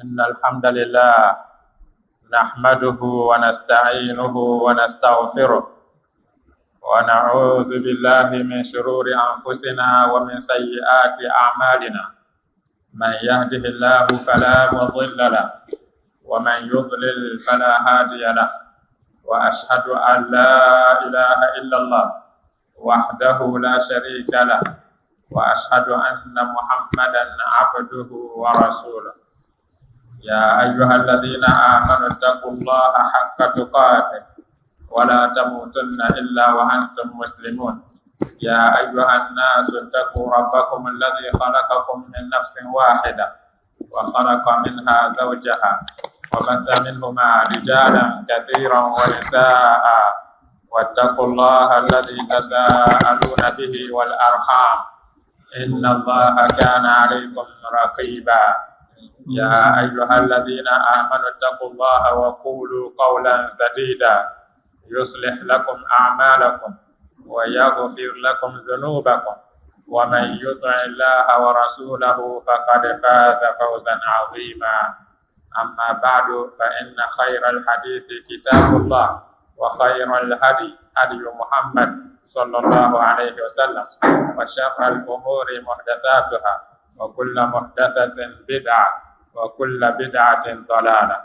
إن الحمد لله نحمده ونستعينه ونستغفره ونعوذ بالله من شرور أنفسنا ومن سيئات أعمالنا. من يهده الله فلا مضل له ومن يضلل فلا هادي له، وأشهد أن لا إله إلا الله وحده لا شريك له، وأشهد أن محمدا عبده ورسوله. يا أيها الذين آمنوا اتقوا الله حق تقاته ولا تموتن إلا وأنتم مسلمون. يا أيها الناس اتقوا ربكم الذي خلقكم من نفس واحدة وخلق منها زوجها وبث منهما رجالا كثيرا ونساء، واتقوا الله الذي تساءلون به والأرحام إن الله كان عليكم رقيبا. يا أيها الذين آمنوا اتقوا الله وقولوا قولا سديدا يصلح لكم أعمالكم ويغفر لكم ذنوبكم، ومن يطع الله ورسوله فقد فاز فوزا عظيما. أما بعد، فإن خير الحديث كتاب الله، وخير الهدي هدي محمد صلى الله عليه وسلم، وشر الأمور محدثاتها، وكل محدثة بدعة، وكل بدعة ضلالة.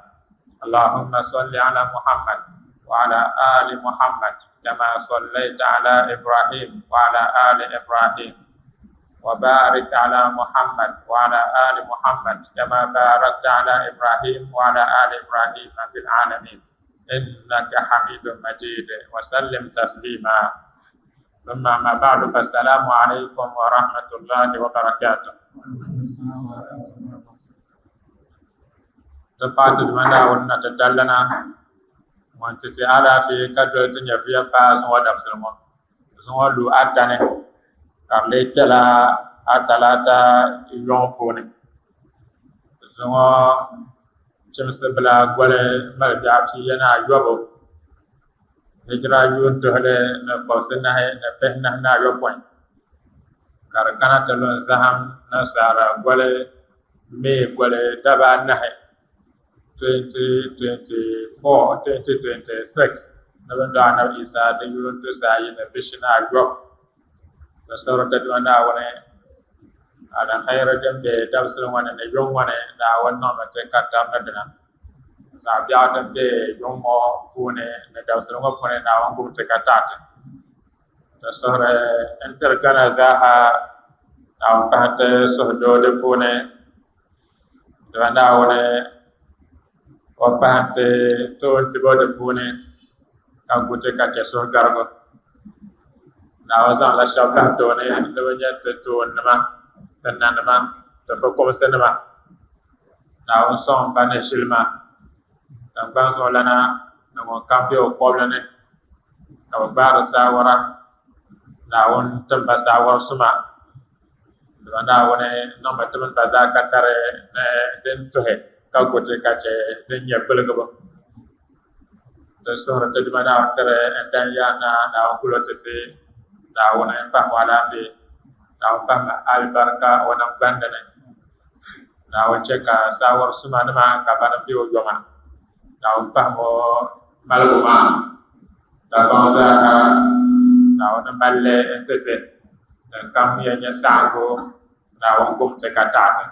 اللهم صل على محمد وعلى آل محمد كما صليت على إبراهيم وعلى آل إبراهيم، وبارك على محمد وعلى آل محمد كما باركت على إبراهيم وعلى آل إبراهيم في العالمين إنك حميد مجيد، وسلم تسليما. ثم ما بعد، فالسلام عليكم ورحمة الله وبركاته. Ti paɣa ti Duuma Naawuni na ti tallana ŋun ti ti alaafee ka doli ti nyɛvuya paai zuŋɔ dabisili ŋɔ. Zuŋɔ lu atani ka di lee kpɛla Atalaata yuŋ puuni. Zuŋɔ chimsi bila goli mali biɛɣu pia ni ayɔbu, hijira yuun 1448, ka di kana ti lu n-zahim nasara goli May goli daba anahi 2024, 2026 ni bɛ ni dɔɣi Anabi Isa di yuun 329. Ti suhiri ti Duuma Naawuni aliheri din be dabisili ŋɔ ni ni yuŋ ŋɔ ni Naawuni niŋmi ti ka tab ni dina. Zaɣ biɛɣu din be yuŋ ŋɔ puuni ni dabisili ŋɔ puuni Naawuni gum ti ka taɣi ti. Ti suhiri n-tiri Ghana zaaha Naawuni pahi ti suhudoo di puuni. Dama Naawuni o pahi ti toon tibo di puuni ka gu ti ka chɛ suhugarigu. Naawuni zaŋla shɛba bahi tooni ni bɛ nyɛ ti toonnima, ti nanima, ti fukumsinima. Naawuni sɔŋ ba ni ʒilima, tiŋgbani zuɣulana ni ŋunkam be o kɔbili ni ka bɛ gbaari saawara. Naawuni tim ba saawar suma. Dama Naawuni niŋmi ti mini ba zaa ka tari ni din tuhi ka gu ti ka chɛ din nyɛ gbiligibu. Ti suhiri ti Duuma Naawuni tiri n-dan ya na Naawuni gul o ti ti Naawuni m-pahim o alaafee, Naawuni pahim alibarika o niŋgbandi ni. Naawuni chɛ ka saawar suma nima ka bani be o yoma. Naawuni pahim o maligu maa Dagbaŋ zaaha. Naawuni mali li n-ti ti. Din kam yɛn nyɛ saɣiŋgu, Naawuni gum ti ka taɣi ti.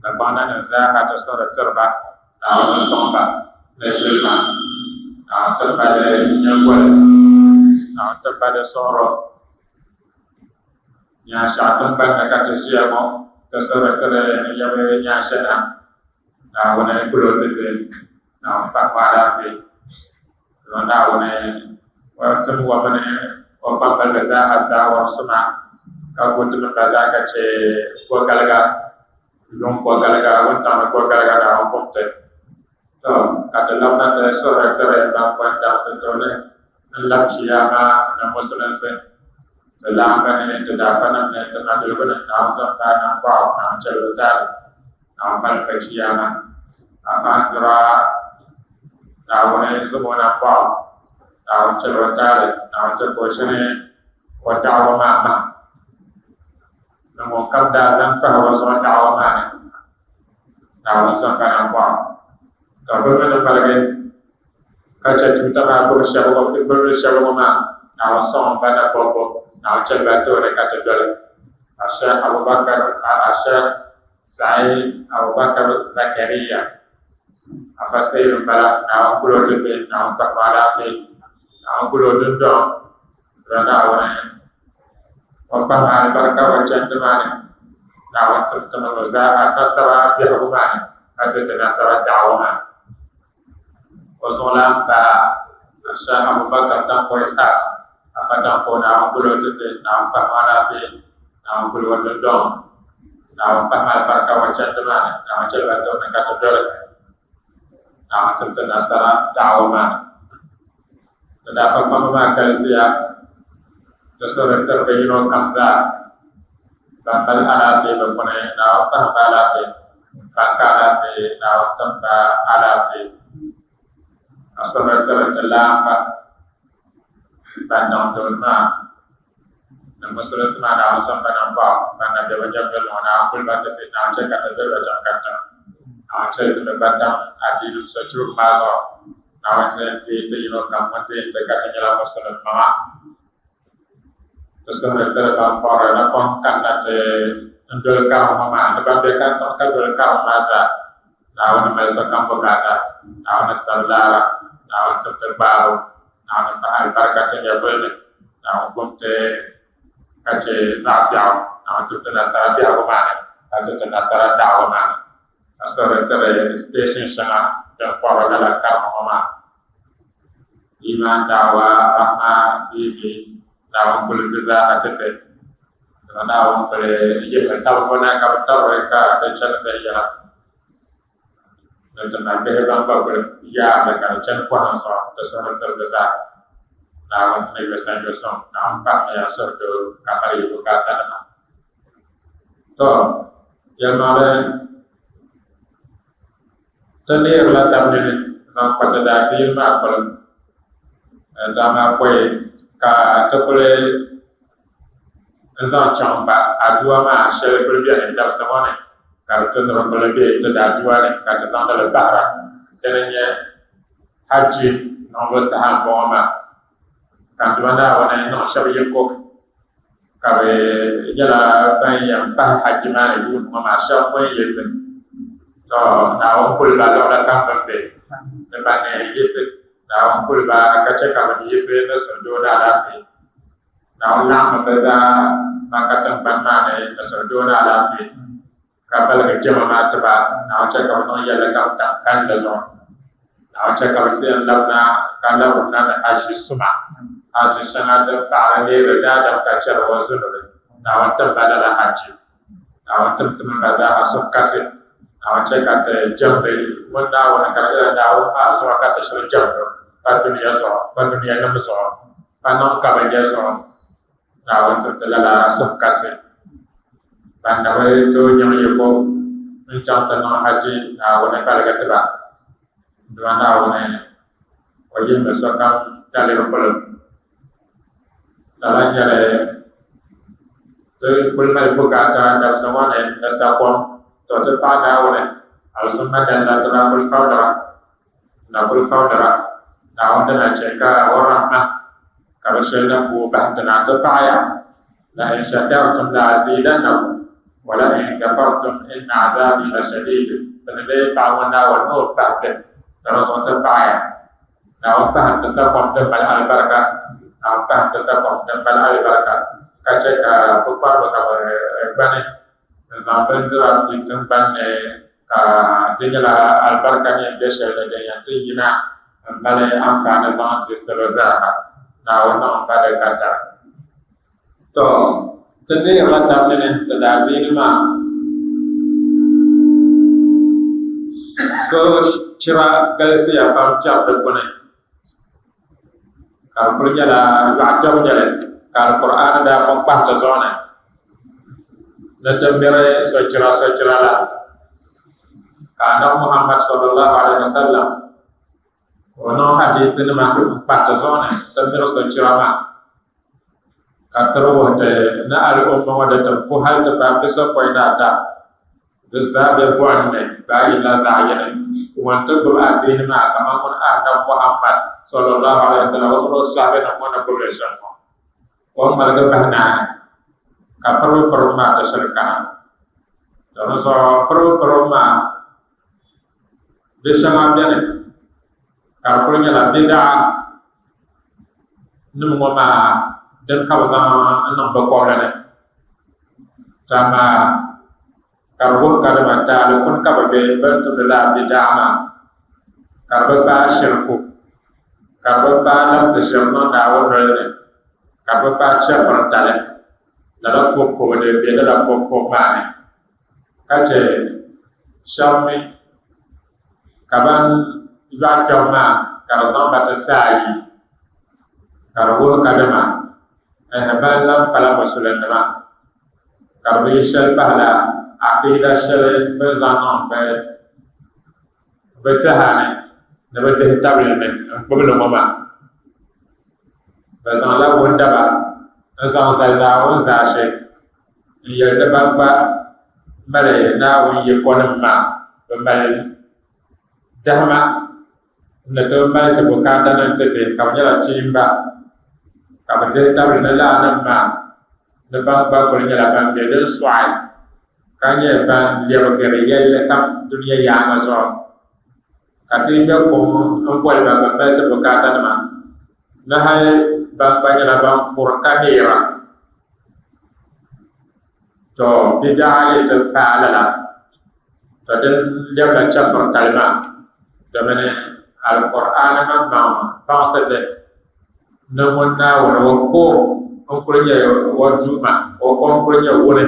Dagbaŋ nanim zaaha ti suhiri tiri ba, Naawuni sɔŋ ba ni jilima. Naawuni ti ba di nyingoli. Naawuni ti ba di suɣiro. Nyaanshɛɣu tiŋgbani ni ka ti ʒiya ŋɔ, ti suhiri tiri n-yabi Nyaanshɛna. Naawuni kul o ti ti, Naawuni pahi o alaafee. Dama Naawuni o tim o mini o kpambaliba zaaha saawar suma, ka gu ti mini ba zaa ka chɛ gɔgaliga, yuŋ gɔgaliga, wuntaŋ ni gɔgaliga Naawuni kum ti. Tɔ! Ka ti labina ti suhiri tiri ban kɔŋ daŋ ti tooni n-lab chiyaama ni musulinsi. Ti laɣimba ni ti daafanim ni ti mabiligu ni Naawuni zaŋ paai naŋgbaɣu Naawuni chɛli bɛ taali. Naawuni mali pa chiyaama. Amaa dura Naawuni zaŋ o naŋgbaɣu Naawuni chɛli o taali Naawuni chɛ ka o ʒini o da'awa maa mahim. Ni ŋunkam daa zaŋ pahi o zuɣu da'awa maa ni. Naawuni zaŋ ba nambɔɣu. Ka bɛ mi ni ŋmaligi ka chɛ tuuta maa gbubi shɛba ŋɔ gbubi shɛba ŋɔ maa, Naawuni sɔŋ ba na bɔbbu, Naawuni chɛli ba tooni ka ti doli a Sheikh Abubakar a Sheikh Sa'id Abubakar Zakariya. Afa Sayidu m-bala, Naawuni kul o ti ti, Naawuni kpahim o alaafee, Naawuni kul o dundɔŋ, Dama Naawuni o kpahim alibarika o chandi maa ni, Naawuni tim ti min o zaa nasara biɛhigu maa ni, ka ti ti nasara da'awa maa ni. O zuɣulan pa Shɛh Abubakar Tanko Ishaq, Afa Tanko, Naawuni kul o ti ti, Naawuni kpahim o alaafee, Naawuni kul o dundɔŋ, Naawuni kpahim alibarika o chandi maa ni, Naawuni chɛli ba tooni ka ti doli Naawuni tim ti nasara da'awa maa ni. Di daa pa kpamba maa galisiya di suhuri tiri bɛ yino kam zaa ban mali alaafee bɛ kuni Naawuni pahim ba alaafee, ban ka alaafee Naawuni tim ba alaafee. Ka suhuri tiri ti laamba ban niŋ dooni maa ni musulinsi maa Naawuni zaŋ ba nambɔɣu ban na be bɛ nyɛvili ni ŋɔ Naawuni kuli ba ti ti Naawuni chɛ ka ti doli ba chaŋ katiŋ Naawuni chɛ ti mi gba tam adiini sochibigi maa zuɣu Naawuni chɛ n-deei ti yino kam ŋun deei ti ka ti nyɛla musulim maŋa ti suhuri tiri ban kpuɣiri napɔŋ kanna ti n-doli karim ŋɔ maa ni ban be katiŋ ka doli karim maa zaa Naawuni mali sokam bukaata Naawuni sabi laara Naawuni tim ti gbaabu Naawuni pahi alibarika ti nyɛvuli ni, Naawuni gum ti ka chɛ zaɣ biɛɣu, Naawuni tim ti nasara biɛhigu maa ni, ka ti ti nasara da'awa maa ni, ka suhiri tiri station shɛŋa din kɔhiri lala karima ŋɔ maa. Iman Da'awa, Rahma TV, Naawuni kuli di zaaha ti ti. Dama Naawuni kuli yihi tabibu na ka bɛ tabiri ka di chani viɛnyɛla. Ni ti ma bihi ban gba kuli yaari ka di chani pɔhim zuɣu ti suhuri tiri bɛ zaa. Naawuni ni yo sanyo suŋ, Naawuni pahimiya suhudoo ka mali yi bukaatanima. Tɔ! Yɛlimaŋli ti neerila tab nini zaŋ kpa ti daadiini maa polo, dama pɔi ka ti kuli n-zaŋ chaŋ ba aduwa maa shɛli kuli beni dabisa ŋɔ ni ka di ti ni di kuli be ti daaduwa ni ka ti zaŋdi li pahira. Dini n-nyɛ Hajji niŋbu saha m-bɔŋɔ maa ka n Duuma Naawuni niŋ shɛba yiko ka bɛ nyɛla ban yɛn pahi Hajji maa ni yuuni ŋɔ maa shɛba pun yiɣisi. Tɔ! Naawuni kuli ba luɣili kam bɛ ni be ni ban ni yiɣisi. Naawuni kuli ba ka chɛ ka bɛ ni yiɣisi ni suhudoo ni alaafee. Naawuni laɣimmi bɛ zaa Maka tiŋgbani maa ni ni suhudoo ni alaafee, ka baligi jɛma maa ti ba. Naawuni chɛ ka bɛ niŋ yɛlli kam tam kalinli zuɣu. Naawuni chɛ ka bɛ ti yɛn labina ka labirina ni aʒi suma, aʒi shɛŋa din paɣiri neeri daadam ka chɛri o zunubi. Naawuni tim ba lala haji. Naawuni tim ti mini ba zaaha suhu kasi. Naawuni chɛ ka ti jɛmdi ŋun Naawuni ka di nyɛla Naawuni maa zuɣu ka ti shiri jɛmd o, pa dunia zuɣu, pa dunianim zuɣu. Pa niŋ ka bɛ nya zuɣu, Naawuni tim ti lala suhu kasi. Ban na bi tooi nyaŋ yiko n-chaŋ ti niŋ haji Naawuni baligi ti ba. Dama Naawuni o yihimi sokam daliri polo. Lala n-nyɛ li ti kuli mali bukaata dabisa ŋɔ ni ni sakom, tɔ ti paɣi Naawuni alizumma dali la ti daa kuli fabila. Na kuli fabidira, Naawuni dina chɛ ka o rahima ka di shɛli din booi bahi ti na nti paɣi ya, La in shakartum la azidannakum, wa la in kafartum inna azabi la shadid. Ti ni lee paɣi ŋun Naawuni ni o pahi ti, ni di zuɣu ti paɣi ya. Naawuni pahim ti sakom din mali alibarika, Naawuni pahim ti sakom din mali alibarika, ka chɛ ka pukpariba ka bɛ gbani n-zaŋ bindira ti tiŋgbani ni ka di nyɛla alibarika ni yɛn be shɛli ni din yɛn ti yina m-mali anfaani zaŋ ti salo zaaha. Naawuni niŋ ba di ka tara. Tɔ! Ti neerila tab nini ti daadiini maa so chira galisiya pam kpɛri di puuni ka di kuli nyɛla yɔɣu kpɛbu nyɛli ka Alkur'aani daa pun kpahi ti zuɣu ni ni ti miri sochira sochira la ka anabi Muhammad sallallahu alaihi wasallam ka o niŋ hadiisi nima n kpahi ti zuɣu ni ti miri sochira maa ka tiri wuhi ti ni al'umma ŋɔ di ti puhi hali ti paai pisopɔin ni ata. Di zaa be bɔhim ni gbaai yinla zaɣ yini. Ŋun ti gbubi adiini maa kaman ŋun Annabi Muhammad sallallahu alaihi wasallam o mini o sahabanima ŋɔ ni gbubi li shɛm ŋɔ, o ni ŋmaligi bahi naani ka piribu piribu maa ti shiri kana. To di zuɣu piribu piribu maa di shɛŋa beni ka di kuli nyɛla bidaa nim ŋɔ maa din ka bi zaŋ n niŋ bi kɔbili ni. To amaa ka di wuhi kadama taali kuni ka bi be bɛn tumdi lala bidaa maa, ka di bi paai shiriku, ka di bi paai labisi ʒiri niŋ Naawuni noli ni, ka di bi paai chɛfuritali, lala puhipuhi din be lala puhipuhi maa ni, ka chɛ shɛba mi ka ban yɔɣi kpɛbu maa ka di zaŋ ba ti saa yi, ka di wuhi kadama ɛɛh ban lan pala Musulinnima. Ka di bi yi shɛli pahila aqiida shɛli bɛ ni zaŋ niŋ bɛ tɛha ni ni bɛ dihi tabili ni n-gbubi li ŋɔ maa. Bɛ zaŋla wundaba n-zaŋ zali Naawuni zaashe n-yɛli ni ban gba mali Naawuni yikɔnim maa, bɛ mali dahima n-ni tooi mali ti bukaatanim ti ti ka bɛ nyɛla kpiimba, ka bɛ dihi tabili ni laanim maa ni ban gba kuli nyɛla ban be din sɔɣi ka nyɛ ban lɛbigiri yɛlli kam dunia yaaŋa zuɣu, ka ti yi ŋme kum m-boli ba bɛ mali ti bukaatanima ni hali ban gba nyɛla ban kuri ka neera. To bɛ daa yi ti paai lala, to din lɛbila chɛfuritali maa, domini Alkur'aani maŋmaŋ baŋsi ti ni ŋun Naawuni o ko n-kuli nyɛ o Duuma, o ko n-kuli nyɛ wuni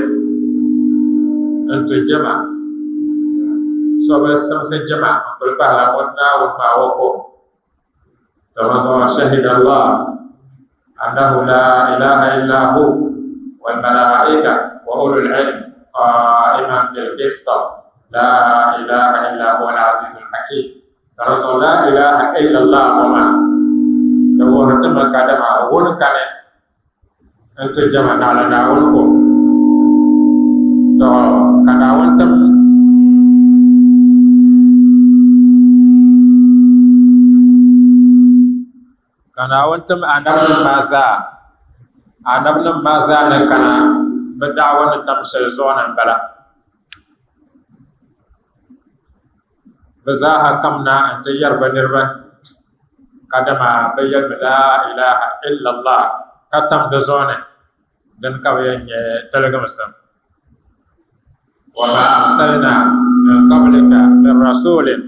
n-ti jɛma, so bi simsi jɛma n-kuli pahila ŋun Naawuni maa o ko. Kama shahida Allah annahu la ilaha illa hu wal malaika wa ulul ilm qa'iman bil qist la ilaha illa huwa al azizul hakim. Ka la ilaha illa Allah ŋɔ maa di wuhiri ti mi kadama wuni kani n-ti jɛma naɣila Naawuni ko. Tɔ! Ka Naawuni tim Ka Naawuni tim Anabinim maa zaa, Anabinim maa zaa ni kana bɛ da'awa ni tam shɛli zuɣu ni m-bala. Bɛ zaaha kamina nti yɛri bɛ niriba kadama bɛ yɛlimi laa ilaha illallah ka tam di zuɣu ni, dini ka bɛ yɛn nya tiligimsim. Wa ma arsalna min qablika min rasulin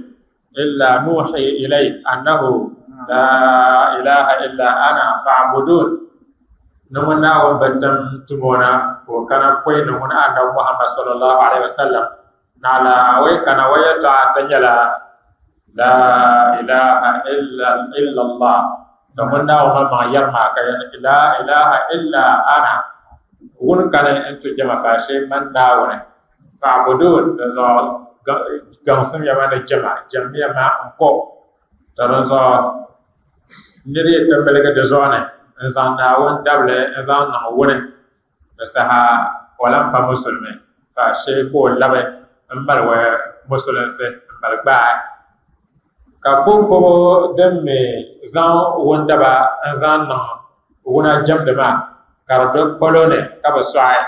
illa nuhi ilayhi annahu laa ilaha illa ana fa'budun. Ni ŋun Naawuni bi tim tumo na ka o kana pɔi ni ŋun Annabi Muhammad sallallahu alaihi wasallam Naɣila o yi kana o yɛltɔɣa ti nyɛla Laa ilaha illallah. Ka ŋun Naawuni maŋmaŋ yɛri maa ka yɛli Laa ilaha illa ana. Wuni kani n-tu jɛma faashee man Naawuni. Fa'budun, dinzuɣu gaŋsim ya ma ni jɛma, jɛmmiya ma n-ko. To dinzuɣu nir yi ti miligi di zuɣu ni n-zaŋ Naawuni dabili n-zaŋ niŋ wuni. Di saha o lahi pa musulimi ka shee ka o labi n mali o musulinsi n mali gbaai ka puhipuhibu din mi zaŋ wundaba n zaŋ niŋ wuna jɛmdi maa ka di do polo ni ka bi sɔɣi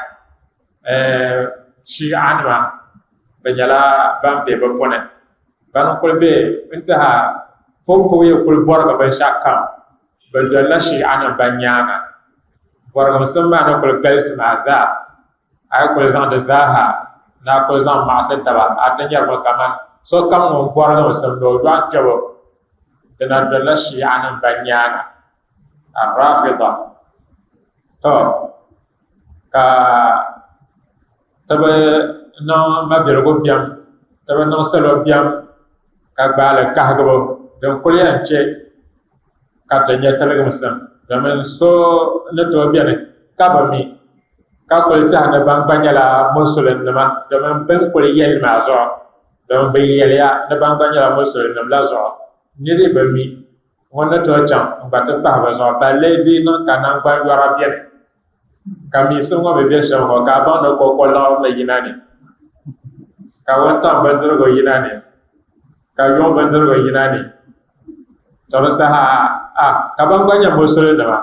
shii'a nima bi nyɛla ban be bi puuni ban n kuli be n tiɛha puhipuhibu yi kuli bɔrigi binshɛɣu kam bi dolila shii'a nim ban nyaanga Bɔrigimsim maa ni kuli galisi maa zaa, a yi kuli zaŋ di zaaha ni a kuli zaŋ maɣisi taba, a ti nyarimi kaman sokam ŋun bɔrigimsim ni o yɔɣu kpɛbu di na dolila Shii'anim ban nyaaŋa, Ar-Rafida. Tɔ! Ka ti bi niŋ mabiligu biɛm, ti bi niŋ salo biɛm ka gbaai li kahigibu din kuli yɛn che ka ti nya tiligimsim, domin so ni tooi beni ka bi mi, ka kuli tɛhi ni ban gba nyɛla Musulinnima domin bɛ ni kuli yɛli maa zuɣu, domin bɛ yɛliya ni ban gba nyɛla Musulinnima la zuɣu, nir yi bi mi, ŋun ni tooi chaŋ n-gba ti pahi bɛ zuɣu, balle di yi niŋ ka naŋgbanyɔra beni, ka miisim ŋɔ mi be shɛm ŋɔ ka a baŋ ni kɔkɔliɣiri ni yina ni. Ka wuntaŋ bindirigu yina ni, ka yuŋ bindirigu yina ni. To di saha a ka ban gba nyɛ musulinima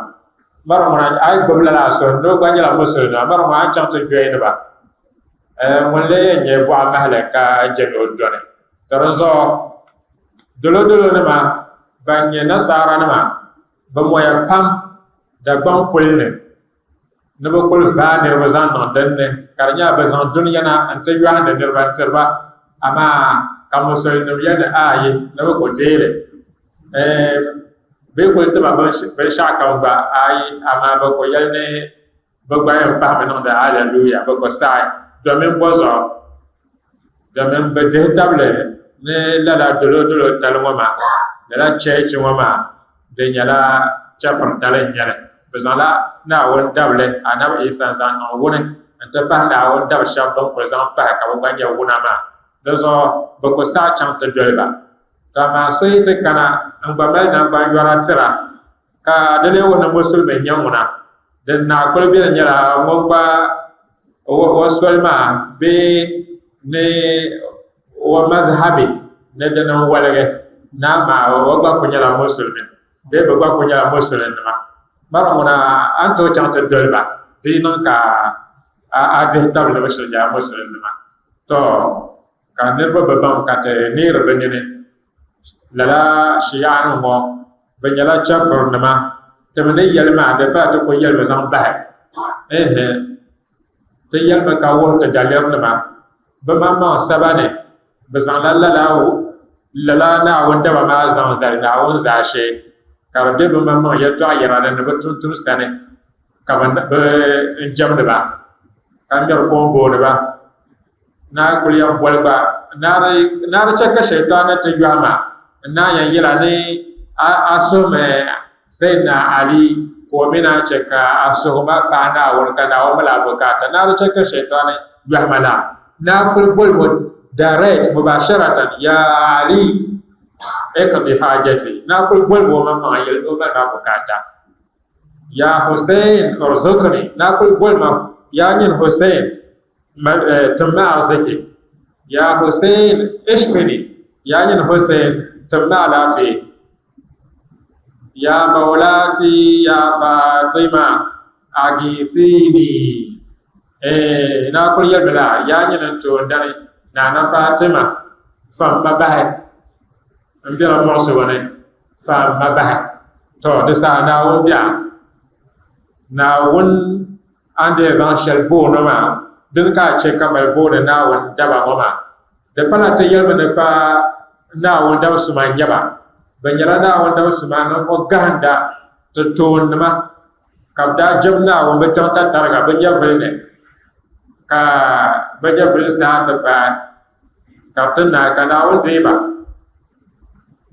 mari ŋuna a yi gbubi lala a suhu ni o gba nyɛla musulinima mari ŋuna a ni chaŋ ti joini ba ŋun lee yɛn nyɛ bɔɣa mahili ka je ni o dɔni. To dinzuɣu dolodolonima ban nyɛ nasaaranima bɛ moya pam Dagbaŋ puli ni ni bɛ kuli vaai niriba zaŋ niŋ din ni ka di nyɛla bɛ zaŋ dunia na n-ti yɔhindi niriba n-tiri ba, amaa ka musulinima yɛli ni aai ni bɛ ku deei li. Ɛɛh bɛ yi kuli ti ba binshɛɣukam gba aai amaa bɛ ku yɛli ni bɛ gba yɛn pahimi niŋdi Hallelujah, bɛ ku saɣi domin bɔzuɣu? Domin bɛ dihi tabili ni lala dolodolo tali ŋɔ maa, lala cheechi ŋɔ maa, di nyɛla chɛfiritali n-nyɛ li. Bɛ zaŋla Naawuni dabili Anabi Isa n-zaŋ niŋ wuni nti pahi Naawuni dab shɛba bɛ ni kuli zaŋ pahi ka bɛ gba nyɛ wuna maa. Dinzuɣu bɛ ku saɣi chaŋ ti doli ba. To amaa so yi ti kana n-gba mali naŋgbanyɔra tira, Ka di lee wuhi ni musulimi n-nyɛ ŋuna, din naɣ kuli beni nyɛla ŋun gba o soli maa bee ni o mazhabi ni dini n-woligi ni amaa o gba kuli nyɛla musulimi bee bɛ gba kuli nyɛla musulinima. Mara ŋuna a ni tooi chaŋ ti doli ba di yi niŋ ka a dihi tabili ni bɛ shiri nyɛla musulinima. Tɔ! Ka niriba bi baŋ ka ti neeri bɛ nini. Lala Shiianima ŋɔ, bɛ nyɛla chɛfurinima. Ti mi ni yɛli maa, di pala ti ku yɛlimi zaŋ bahi. Ɛɛhɛ, ti yɛlimi ka wuhi ti dalirinima. Bɛ maŋmaŋ saba ni, bɛ zaŋla lala lala Naawuni daba maa zaŋ zali Naawuni zaashee, ka di be bɛ maŋmaŋ yɛltɔɣa yɛra ni ni bɛ tumtumsa ni, ka bɛ n-jɛmdi ba, ka ŋmɛri koombooni ba. Naa kuli yɛn boli gba naa di chɛ ka shɛitaani ti yɔhi ma n naan yɛn yɛla ni a suhimi Sayyidina Ali ka o mi naan chɛ ka a suhu ma paai Naawuni ka Naawuni mali a bukaata. Naa di chɛ ka shɛitaani yɔhi ma la. Naa kuli boli mo direct mubasharatan ya Ali iqdi hajati. Naa kuli boli mo o maŋmaŋa yɛli ni o mali ma bukaata. Ya Hussein urzuqni. Naa kuli boli ma ya nyin Hussein Tim ma arziki. Ya Hussein ishfini. Ya nyin Hussein tim ma alaafee. Ya Maulati ya Fatima agithini. Eh, na kuli yɛlimi la ya nyin n toondani Nana Fatima fam ma bahi n bela muɣisigu ni fam ma bahi. To di saha Naawuni biɛɣu Naawuni A ni dii zaŋ shɛli booni maa, dini ka a chɛ ka mali booni Naawuni daba ŋɔ maa? Di pala ti yɛlimi ni pa Naawuni dab suma n-nyɛ ba. Bɛ nyɛla Naawuni dab suma ninvuɣ gahinda ti toonnima, ka bɛ daa jɛm Naawuni bɛ kpiɔŋ tatariga bɛ nyɛvili ni, ka bɛ nyɛvili saha ti paai ka bɛ ti naai ka Naawuni deei ba.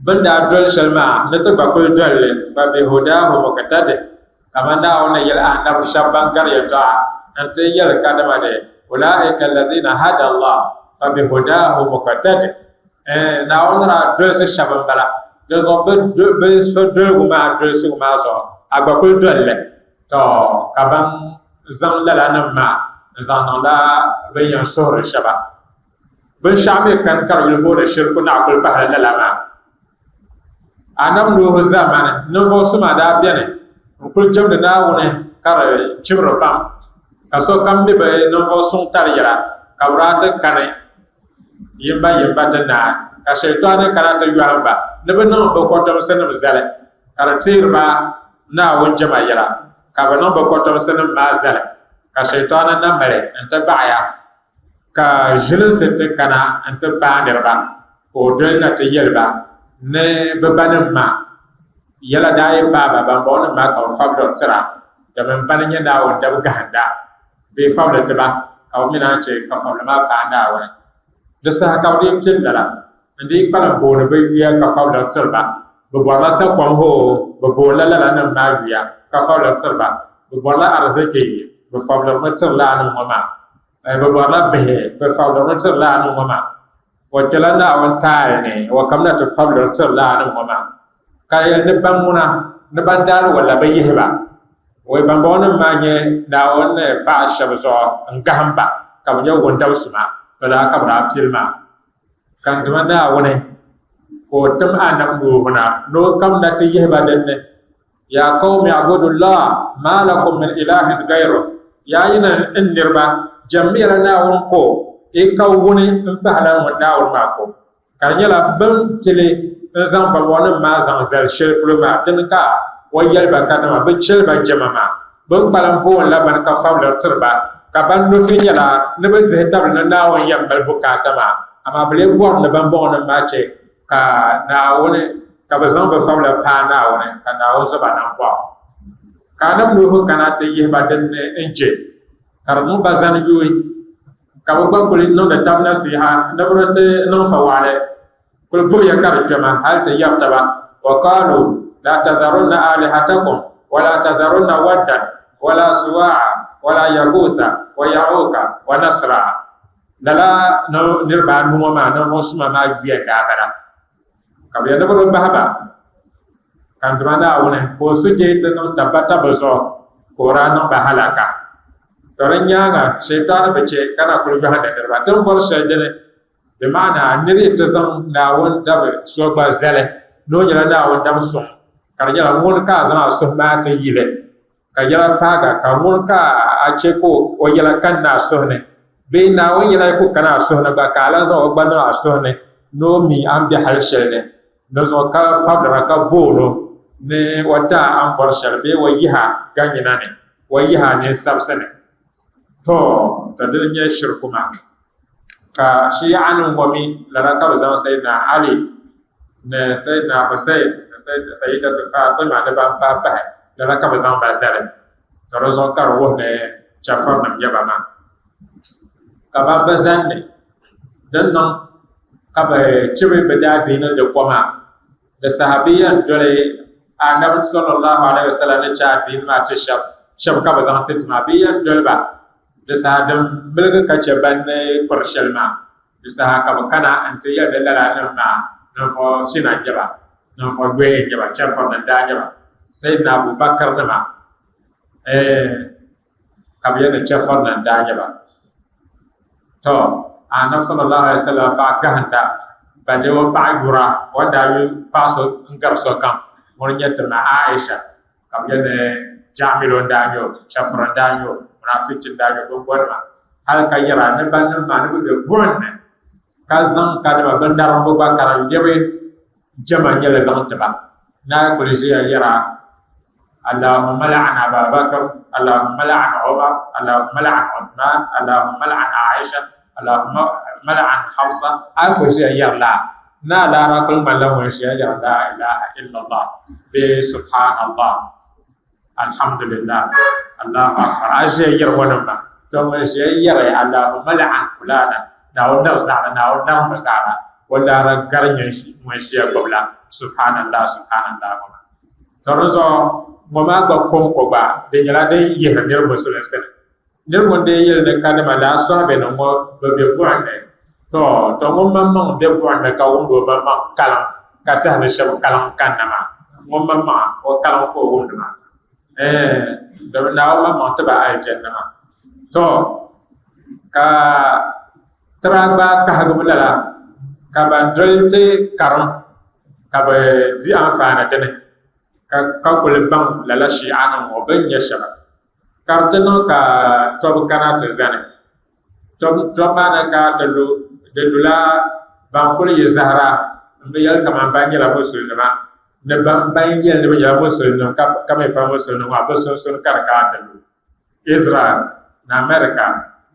Bɛ ni daa doli shɛli maa ni ti gba kul doli li, Fabihudaahu muqtadih. Kamani Naawuni ni yɛli Anabi shɛba ban gari yɛltɔɣa n-ti yɛli kadama ni, Ulaika alladhina hada Allah fabihudaahu muqtadih. Ɛɛn, Naawuni ni daa dolsi shɛba m-bala. Dinzuɣu bɛ so doligu maa dolsigu maa zuɣu, a gba kuli doli li. Tɔ! Ka ban zaŋ lala nim maa n-zaŋ niŋla bɛ ni yɛn suhiri shɛba. Binshɛɣu mi kani ka di yuli booni shirku naɣ kuli pahila lala maa. Anabi Nuhu zamani, ninvuɣ suma daa beni n-kuli jɛmdi Naawuni ka di chibiri pam, ka sokam mi bɛ ninvuɣ suŋ tali yɛla, ka bɛ daa ti kani yimbayimba ti naai, ka Shɛitaani kana ti yɔhim ba ni bɛ niŋ bɛ kɔtomsinim zali, ka di teeri ba Naawuni jɛma yɛla, ka bɛ niŋ bɛ kɔtomsinim maa zali, ka Shɛitaani na mali nti baɣiya. Ka ʒilinsi ti kana nti paai niriba, ka o doli na ti yɛli ba ni bɛ banim maa yɛla daa yi paai ba, bambɔŋɔnim maa ka bɛ fabili tira, domin bana n-nyɛ Naawuni dab gahinda bee fabili ti ba, ka bɛ mi naan chɛ ka fabili maa paai Naawuni. Di saha ka bɛ dii pili lala n-dii kpalim booni bɛ yuya ka fabili tiri ba. Bɛ bɔrila sakom hoo, bɛ boonila lala nim maa yuya ka fabili tiri ba. Bɛ bɔrila ariziki, bɛ fabilirimi tiri laanim ŋɔ maa. Bɛ bɔrila bihi, bɛ fabilirimi tiri laanim ŋɔ maa. O kpɛla Naawuni taali ni, o kamina ti fabiliri tiri laanim ŋɔ maa. Ka yɛli ni ban ŋuna, ni ban daali walla bi yihi ba. Wai bambɔŋɔnim maa nyɛ Naawuni ni paɣi shɛba zuɣu n-gahim ba, ka bɛ nyɛ wundab suma. To laa ka bɛ daa pili maa. Ka n Duuma Naawuni ka o tim Annabi Nuhu na ni o kamna ti yihi ba din ni, Yaa qawmi a'budullaha ma lakum min ilahin gayruh, Yaa yinim n niriba, jɛmmiyala Naawuni ko yi ka wuni m-pahila ŋun Naawuni maa ko. Ka di nyɛla bɛ ni ti li n-zaŋ bambɔŋɔnim maa zaŋ zali shɛli polo maa, dini ka o yɛli ba kadama bɛ chɛli ba jɛma maa. Bɛ ni kpalim boonila bini ka fabiliri tiri ba, ka ban nufi nyɛla ni bɛ dihi tabili ni Naawuni yɛn mali bukaata maa, amaa bɛ lee bɔri ni bambɔŋɔnim maa chɛ ka Naawuni, ka bɛ zaŋ bɛ fabila paai Naawuni, ka Naawuni zo ba nambɔɣu. Ka Anabi Nuhu kana ti yihi ba din ni n-je, ka di niŋ ba zani yuui. Ka bɛ gba kuli niŋdi tab nasiha ni bɛ di ti niŋ fawaɣili kuli buɣiya ka di kpɛma hali ti yɛri taba, Wa qaalu laa tadharunna aalihatakum wa laa tadharunna waddan wa laa suwaa'a wa laa yaguutha wa ya'uuka wa nasra. Lala niriba anu ŋɔ maa ninvuɣ suma maa yuya n-daa bala. Ka bɛ yɛli ni bɛ bi bahi ba, ka n Duuma Naawuni ka o sujee ti niŋ tabbata bɛ zuɣu, ka o daa niŋ ba halaka. To di nyaaŋa, Shietaani bi chɛ ka na kuli yɔhindi niriba. Ti ni bɔri shɛli dini, di maana nir yi ti zaŋ Naawuni dabi so gba zali ni o nyɛla Naawuni dabi suŋ, ka di nyɛla ŋuni ka a zaŋ a suhu maa ti yili, ka yɛla paaga, ka ŋuni ka a chɛ ka o yɛla kanna a suhu ni, bee Naawuni yɛla yi ku kana a suhu ni gba, ka a lan zaŋ o gba niŋ a suhu ni ni o mi a ni be hal shɛli ni. Di zuɣu ka fabilira ka boon o ni o ti a a ni bɔri shɛli bee o yihi a ganyina ni, o yihi a ninsabisi ni. Tɔ! Ka dini n-nyɛ shiriku maa. Ka Shiianim ŋɔ mi lala ka bɛ zaŋ Sayyidina Ali ni Sayyidina Hussein ni Sayyidatu Fatima ni ban pahi pahi lala ka bɛ zaŋ ba zali. Ka di zuɣu ka di wuhi ni chɛfurinim nyɛ ba maa. Ka ban bi zani ni din niŋ ka bɛ chibi bɛ daadiini di ko maa, di saha bɛ yɛn doli Anabi sallallahu alaihi wasallam ni chɛ adiini maa ti shɛba, shɛba ka bɛ zaŋ ti ti maa, bɛ yɛn doli ba di saha din miligi ka chɛ ban ni kpiri shɛli maa, di saha ka bɛ kana n-ti yɛli ni lala nim maa ninvuɣ pina n-nyɛ ba, ninvuɣ yoya n-nyɛ ba, chɛfurinim daa nyɛ ba, Sayyidina Abu Bakr nima, eh. ka bɛ yɛli ni chɛfurinim n-daa nyɛ ba. Tɔ! Annabi sallallahu alaihi wasallam paɣa gahinda, balle o paɣa yura, o ni daa yu paɣa so n-gari sokam, ŋuni n-nyɛ ti ma Aisha, ka bɛ yɛli ni Jahmilo n-daa nyɛ o, chɛfuri n-daa nyɛ o, munaafichi n-daa nyɛ o, bimbɔnima, hali ka yɛra ni bannim maa ni bɛ be buɣim ni, ka zaŋ kadama bɛ narimbu gba ka di lɛbi jɛma nyɛli zaŋ ti ba. Naa kuli ʒiya yɛra, Allahumma la'an Aba Bakr, Allahumma la'an Umar, Allahumma la'an Uthman, Allahumma la'an Aisha, Allahumma la'an Hafsa. A yi kuli ʒiya yɛri laa, naa laara kuli ŋmanila ŋun ʒiya yɛri la ilaha illallah bee subhanallah, alhamdulillah, Allahu akbar. A ʒiya yɛri ŋɔ nim maa, to ŋun ʒiya yɛri Allahumma la'an fulana, Naawuni nabi zaɣila, Naawuni nabi mi zaɣila, o laara gari ŋun ʒiya gbubila subhanallah, subhanallah ŋɔ maa. To di zuɣu ŋɔ maa gba kɔŋko gba di nyɛla din yihiri niriba musulinsi ni. Nir ŋun dee yɛli ni kadama laa sɔhibenima ŋɔ bi be buɣim ni, tɔ, tɔ ŋun maŋmaŋ be buɣim ni ka wumdi o maŋmaŋ kaliŋ ka tɛhi ni shɛba kaliŋ kanna maa, ŋun maŋmaŋa o kaliŋ ka o wumdi maa. Ɛɛn, domi Naawuni maŋmaŋ ti ba alijanna maa. Tɔ, ka tira gba kahigibu lala, ka ban doli ti karim ka bɛ di anfaani dini ka kuli baŋ lala Shiianima ŋɔ bɛ ni nyɛ shɛba. Ka di ti niŋ ka tɔbu kana ti zani. Tɔbu maa ni ka ti lu, di lula ban kuli yi zahira m-bi yɛli kaman ban nyɛla Musulinima ni ban yɛli ni bɛ nyɛla Musulinima ka mi pa Musulinima maa bɛ sunsuuni ka di kana ti lu. Israel ni America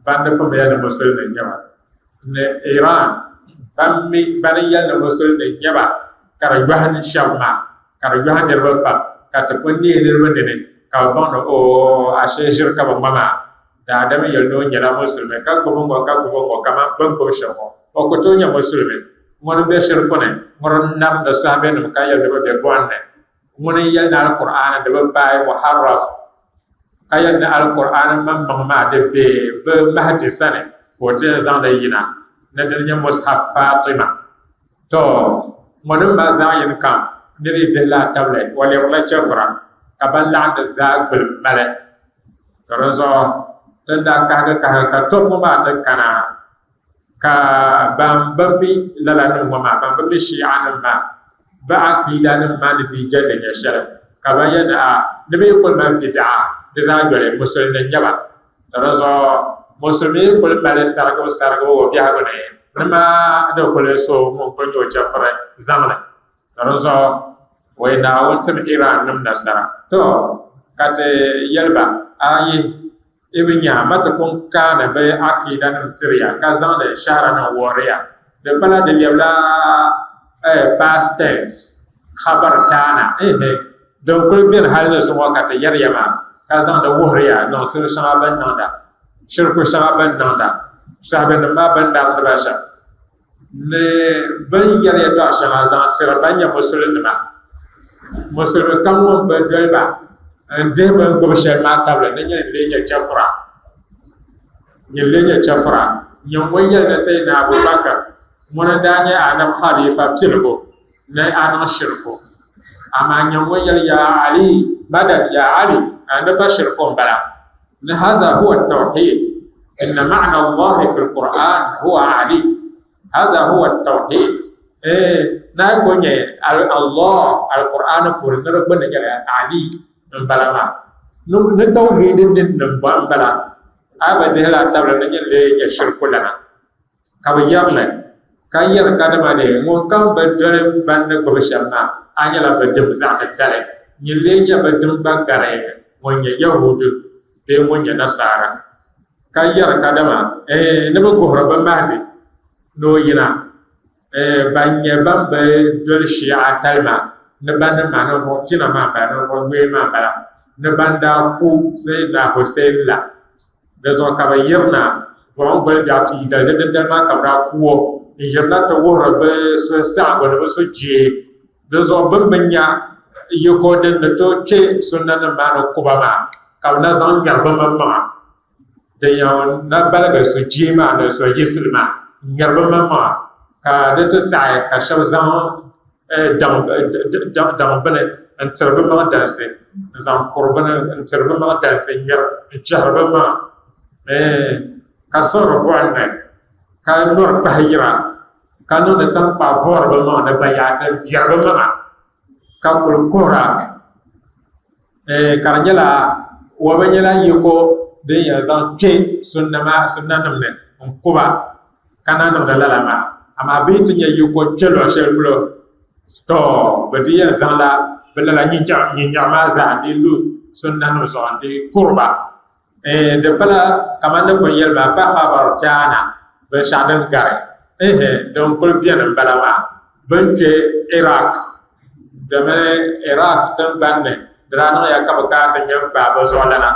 ban di pun bi yɛli ni Musulimi n-nyɛ ba, ni Iran ban mi ban yɛli ni Musulimi n-nyɛ ba ka di yɔhi shɛba maa, ka di yɔhi niriba pam ka ti pun neei niriba nini ka bɛ baŋ ni oo ashee ʒiri ka bɛ ŋma maa. Daadam yɛli ni o nyɛla Musulimi ka gbubi ŋɔ ka gbubi ŋɔ kaman bɛ ni gbubi shɛm ŋɔ, o ku tooi nyɛ Musulimi. Ŋuni m-be shiriku ni, ŋuni n-narimdi sahabenima ka yɛli ni bɛ be buɣim ni. Ŋuni n-yɛli ni Alkur'aani di bi paai muharraf, ka yɛli ni Alkur'aani maŋmaŋ maa di be bɛ Mahdi sani ka o ti yɛn zaŋ li yina ni dini nyɛ Mushaf Fatima. Tɔ! Ŋɔnim maa zaɣ yini kam nir yi dihi lala tabili, o lɛbirila chɛfura, ka ban laɣindi zaa gbuli mali. Tɔ dinzuɣu, ti ni daa kahigi kahigi ka tɔbu ŋɔ maa ti kana. Ka ban bi mi lala nim ŋɔ maa, ban bi mi Shi'a nim maa, bɛ aqiida nim maa ni dii jɛlli nyɛ shɛli, ka bɛ yɛli ni a, ni bɛ yi kuli mali bid'a, di zaa yoli, Musulimi n-nyɛ ba. To di zuɣu Musulimi yi kuli mali sarigibu sarigibu o biɛhigu ni, ni maa di kuli so ŋun kuli nyɛ o chɛfuri zaŋ li. To di zuɣu wei Naawuni tim Iran nim nasara. To ka ti yɛli ba, Ayi, yi bi nya ma ti pun kaani bɛ aqiida nim tiri ya ka zaŋdi shɛhira nim wuhiri ya. Di pala di lɛbila past tense, khabar kaana, ehe, din kuli beni hali ni zuŋɔ ka ti yɛri ya maa ka zaŋdi wuhiri ya niŋsim shɛŋa bɛ ni niŋda, shiriku shɛŋa bɛ ni niŋda, sahibinim maa bɛ ni darindi ba shɛm, ni bɛ ni yɛri yɛtɔɣ shɛŋa zaŋ tiri ban nyɛ Musulinima. Musulimi kam ŋun bi doli ba n-dihi bɛ ni gbubi shɛli maa tabili ni nyin n-lee nyɛ chɛfura. Nyin n-lee nyɛ chɛfura. Nyin ŋun yɛli ni Sayyidina Abu Bakr ŋuni n-daa nyɛ Anabi Khalifa piligu ni a niŋ shiriku. Amaa nyin ŋun yɛli Ya Ali, madad ya Ali, ni pa shiriku m-bala. Ni hadha huwa at-tawhid, inna ma'na Allahi fi al-Qur'an huwa Ali. Hadha huwa at-tawhid. Eh, na yi ko nyɛ Allah al-Qur'an puuni ni di gbunni nyɛla Ali m-bala maa. Ni tawhid ni m-bala. A bi dihila tabili ni nyin lee nyɛ shiriku lana. Ka bɛ yɛri li, ka yɛri kadama ni ŋunkam bi doli ban ni gbubi shɛm maa, a nyɛla bɛ dim zaɣ titali. Nyin lee nyɛ bɛ dim gba gari ŋun nyɛ Yahuudu bee ŋun nyɛ Nasaara. Ka yɛri kadama, Ɛɛn, ni bɛ guhiri bɛ Mahdi ni o yina. Ɛɛn, ban nyɛ ban bi doli Shi'a talima ni ban ni maa ninvuɣ pina maa m-bala, ninvuɣ nyɔi maa m-bala, ni ban daa ku Sayyidina Hussein la. Di zuɣu ka bɛ yirina buɣim goli biɛɣu pii dali, di dindali maa ka bɛ daa ku o n-yirina ti wuhiri bɛ suhusaɣiŋgu ni bɛ sujee. Di zuɣu bɛ ni bi nya yiko din ni tooi kpe sunnanim maa ni ku ba maa, ka bɛ na zaŋ ŋmɛri bɛ maŋmaŋa. Din yɛn na baligi sujee maa ni suhuyiɣisili maa n-ŋmɛri bɛ maŋmaŋa, ka di ti saɣi ka shɛba zaŋ daŋ bini n-tiri bɛ maŋ dansi, n-zaŋ kuri bini n-tiri bɛ maŋ dansi n-ŋmɛri n-chɛhiri bɛ maŋa, ka siɣiri buɣim ni, ka nɔri kpahi yira, ka niŋdi taŋkpaɣu vuhiri bɛ maŋa ni bayaɣiti m-biɛri bɛ maŋa, ka kuli kuhira, ka di nyɛla o bi nyɛla yiko din yɛn zaŋ kpe sunnanim ni n-ku ba. Ka na niŋdi lala maa. Amaa bɛ yi ti nya yiko kpe luɣ shɛli polo, tɔ! Bɛ di yɛn zaŋla bɛ lala nyinyaɣu maa zaa n-dii lu sunnanim zuɣu n-dii kuri ba. Ɛɛn, di pala kaman ni pun yɛli maa, pa khabar kaana, binshɛɣu din gari. Ɛɛhɛ, din kuli beni m-bala maa. Bɛ ni kpe Iraq, domin Iraq tiŋgbani ni, di daa niŋya ka bɛ kana ti ŋme m-paai bɛ zuɣulana.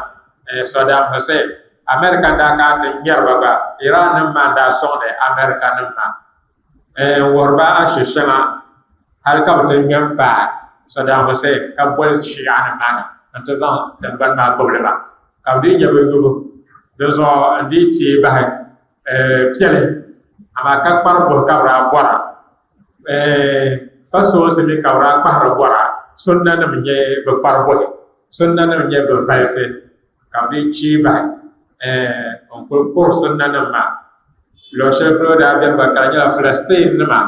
Saddam Hussein, America n daa kana ti ŋmɛri ba gba, Iran nim maa n daa sɔŋdi America nim maa n wuhiri ba ashi shɛŋa hali ka bi ti ŋmɛ m paai Saddam Hussein ka boli Shia nim maa na n ti zaŋ tingbani maa gbubili ba ka bi dii nya bi yubu di zuɣu n dii teei bahi piɛli amaa ka kpari buhi ka bi daa bɔra pa soonsi mi ka bi daa kpahiri bɔra sunna nim n nyɛ bi kpari buhi Sunnanim nyɛ bɛ valisi ka bɛ cheei bahi n-kuli kuri sunnanim maa. Luɣ shɛli polo daa beni gba ka di nyɛla Filistiinnima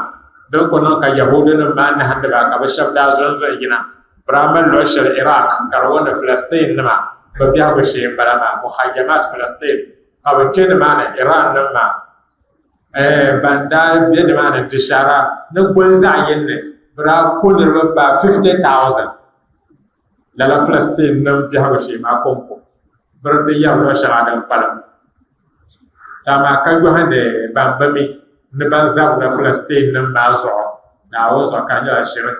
din kuli niŋ ka Yahuudunim maa nahindi ba ka bɛ shɛba daa zonzo n-yina. Bɛ daa mali luɣ shɛli Iraq ka di wuhi ni Filistiinnima bɛ biɛhigu shee m-bala maa, Muhayyamat Filistin, ka bɛ kpe nimaani Irannim maa. Ban daa be nimaani di shɛhira ni goli zaɣ yini ni bɛ daa ku niriba paai 50,000. Lala Filistinnim biɛhigu shee maa kɔŋko biri ti yɛri luɣ shɛŋa din kpalim. To amaa ka yɔhindi ban bi mi ni ban zabirila Filistinnim maa zuɣu, Naawuni zuɣu ka di nyɛla ʒiri.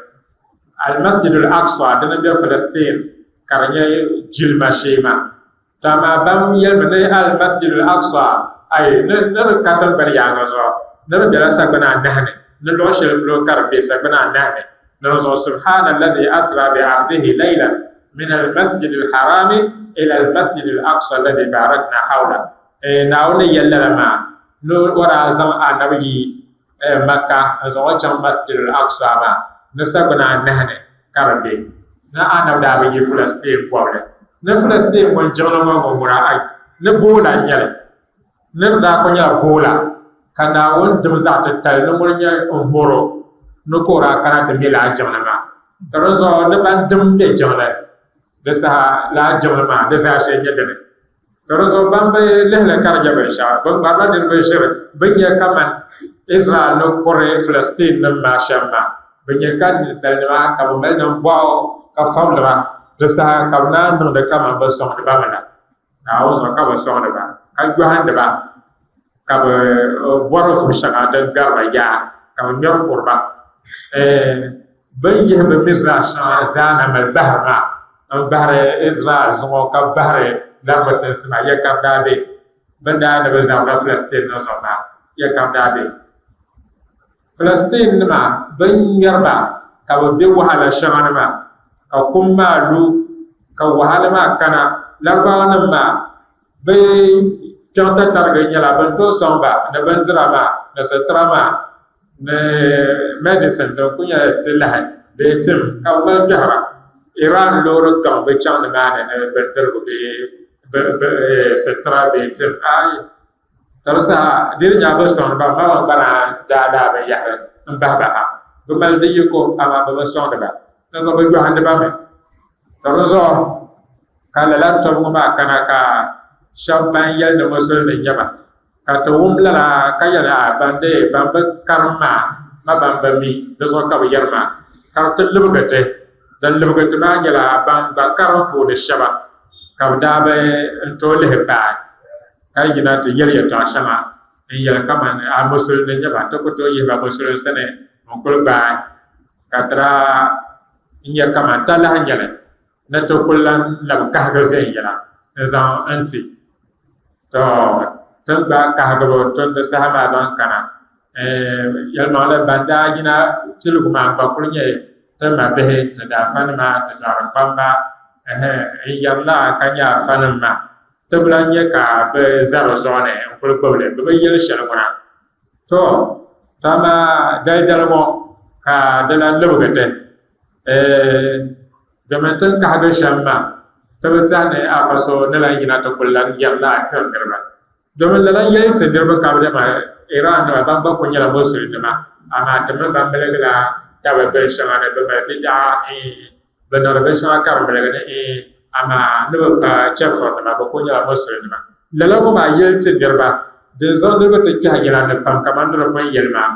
Al-Masjidul Aqsa din be Filistin ka di nyɛ jilima shee maa. To amaa ban yɛlimi ni Al-Masjid Al-Aqsa, ayi, ni ni di ka tiŋgbani yaaŋa zuɣu, ni di bela sagbana anahi ni, ni luɣ shɛli polo ka di be sagbana anahi ni, ni di zuɣu Subhaana alladhi asra bi abdihi laylan min al-masjid al-harami ila al-masjid al-aqsa alladhi barakna hawla. Ee, Naawuni ni yɛli lala maa, ni o daa zaŋ Anabi yi Makka n-zaŋ o chaŋ Masjid al-Aqsa maa ni sagbana anahi ni ka di be. Ni Anabi daa bi yi Filistiin bɔbili. Ni Filistiin ŋun jiŋli ŋɔ ŋun ŋuna ai, ni boola n-nyɛ li. Ni di daa kuli nyɛla boola. Ka Naawuni dim zaɣ titali ni ŋuni nyɛ n horo ni ka o daa kana ti me lala jiŋli maa. Ka di zuɣu ni ban dim me jiŋli di saha lala jiŋli maa di zaashee nyɛ dini. Ka di zuɣu ban bi lihili ka di nyɛ binshɛɣu, bɛ ŋmarila niriba ʒiri bɛ ni nya kaman Izraɛl ni kuri Filistiinnim maa shɛm maa. Bɛ nya ka ninsalinima ka bɛ mali nambɔɣu ka fabili ba, di saha ka bɛ naan niŋdi kaman bɛ sɔŋdi ba mi la. Naawuni zuɣu ka bɛ sɔŋdi ba, ka yɔhindi ba, ka bɛ bɔri vu shɛŋa din gari ba yaa, ka bɛ ŋmɛri kuri ba. Ɛɛn, bɛ ni yihi bɛ Mizraim shɛŋa zaa na mali bahiri maa m-bahiri Izraɛl zuŋɔ ka bahiri Laribu tinsi maa, ya ka bɛ daa be? Bɛ ni daa ni bɛ zabirila Filistiinnim zuɣu maa, ya ka bɛ daa be? Filistiinnima bɛn ŋmɛri ba ka bɛ be wahala shɛŋa ni maa, ka kum maa lu, ka wahala maa kana. Laribawanim maa, bɛ kpiɔŋ tatariga nyɛla bɛ ni tooi sɔŋ ba ni bindira maa, ni sitira maa, ni medicine din kul nyɛ ti lahi bee tim ka bɛ mali kpɛhira. Iran loori gaŋ bi chaŋ nimaani ni bindirigu bee sitira bee tim. Aai! Ka di saha di ni nyɛla bɛ sɔŋdi ba, ma gba naan daa daa binyɛhiri m-bahi ba ha. Bɛ mali di yiko, amaa bɛ bi sɔŋdi ba. Dinzuɣu bɛ yɔhindi ba mi. Ka dinzuɣu ka lala tɔbu ŋɔ maa kana ka shɛba ban yɛli ni musulimi n-nyɛ ba, ka ti wum lala ka yɛli, A ban dee ban bi karim maa, ma ban bi mi, di zuɣu ka bɛ yɛri maa. Ka di ti libigi ti. Din libigi ti maa nyɛla ban gba karim puuni shɛba ka bɛ daa bi n-tooi lihi paai. Ka yina ti yɛli yɛtɔɣ shɛŋa n-yɛli kaman a musulini n-nyɛ ba, ti ku tooi yihi ba musulinsi ni n-kul gbaai, ka ti daa nya kaman talahi n-nyɛ li ni ti kul lan labi kahigi viɛnyɛla n-zaŋ n-ti. Tɔ! Ti ni gbaai kahigibu tumdi saha maa zaŋ kana, yɛlimaŋli ban daa yina piligu maa gba kul nyɛ ti mabihi, ti daafanima, ti dɔɣirikpamba, ɛhɛ, n-yɛrila ka nyɛ afanim maa. Ti bi lan nya ka bɛ za bɛ zuɣu ni n-kul gbibi li, bɛ bi yɛli shɛli ŋuna. Tɔ! To amaa daldali ŋɔ ka di lan libigi ti. Eeh! Domin ti ni kahigi shɛm maa, ti bi tɛhi ni afa so ni lan yina ti kul lan yɛrila a tiri niriba. Domin lala yɛli ti niriba ka bɛ dama Iran nima ban gba kul nyɛla Musulinima, amaa ti mi ba miligila taba binshɛŋa ni bɛ mali bidaɣa, eeh! Bɛ niŋdi binshɛŋa ka di miligi ni eeh, amaa ni bɛ pa chɛfurinima, bɛ kul nyɛla musulinima. Lala ŋɔ maa yɛli ti niriba, din zaŋ niriba ti kpɛhi yɛla ni pam kaman ni di pun yɛli maa,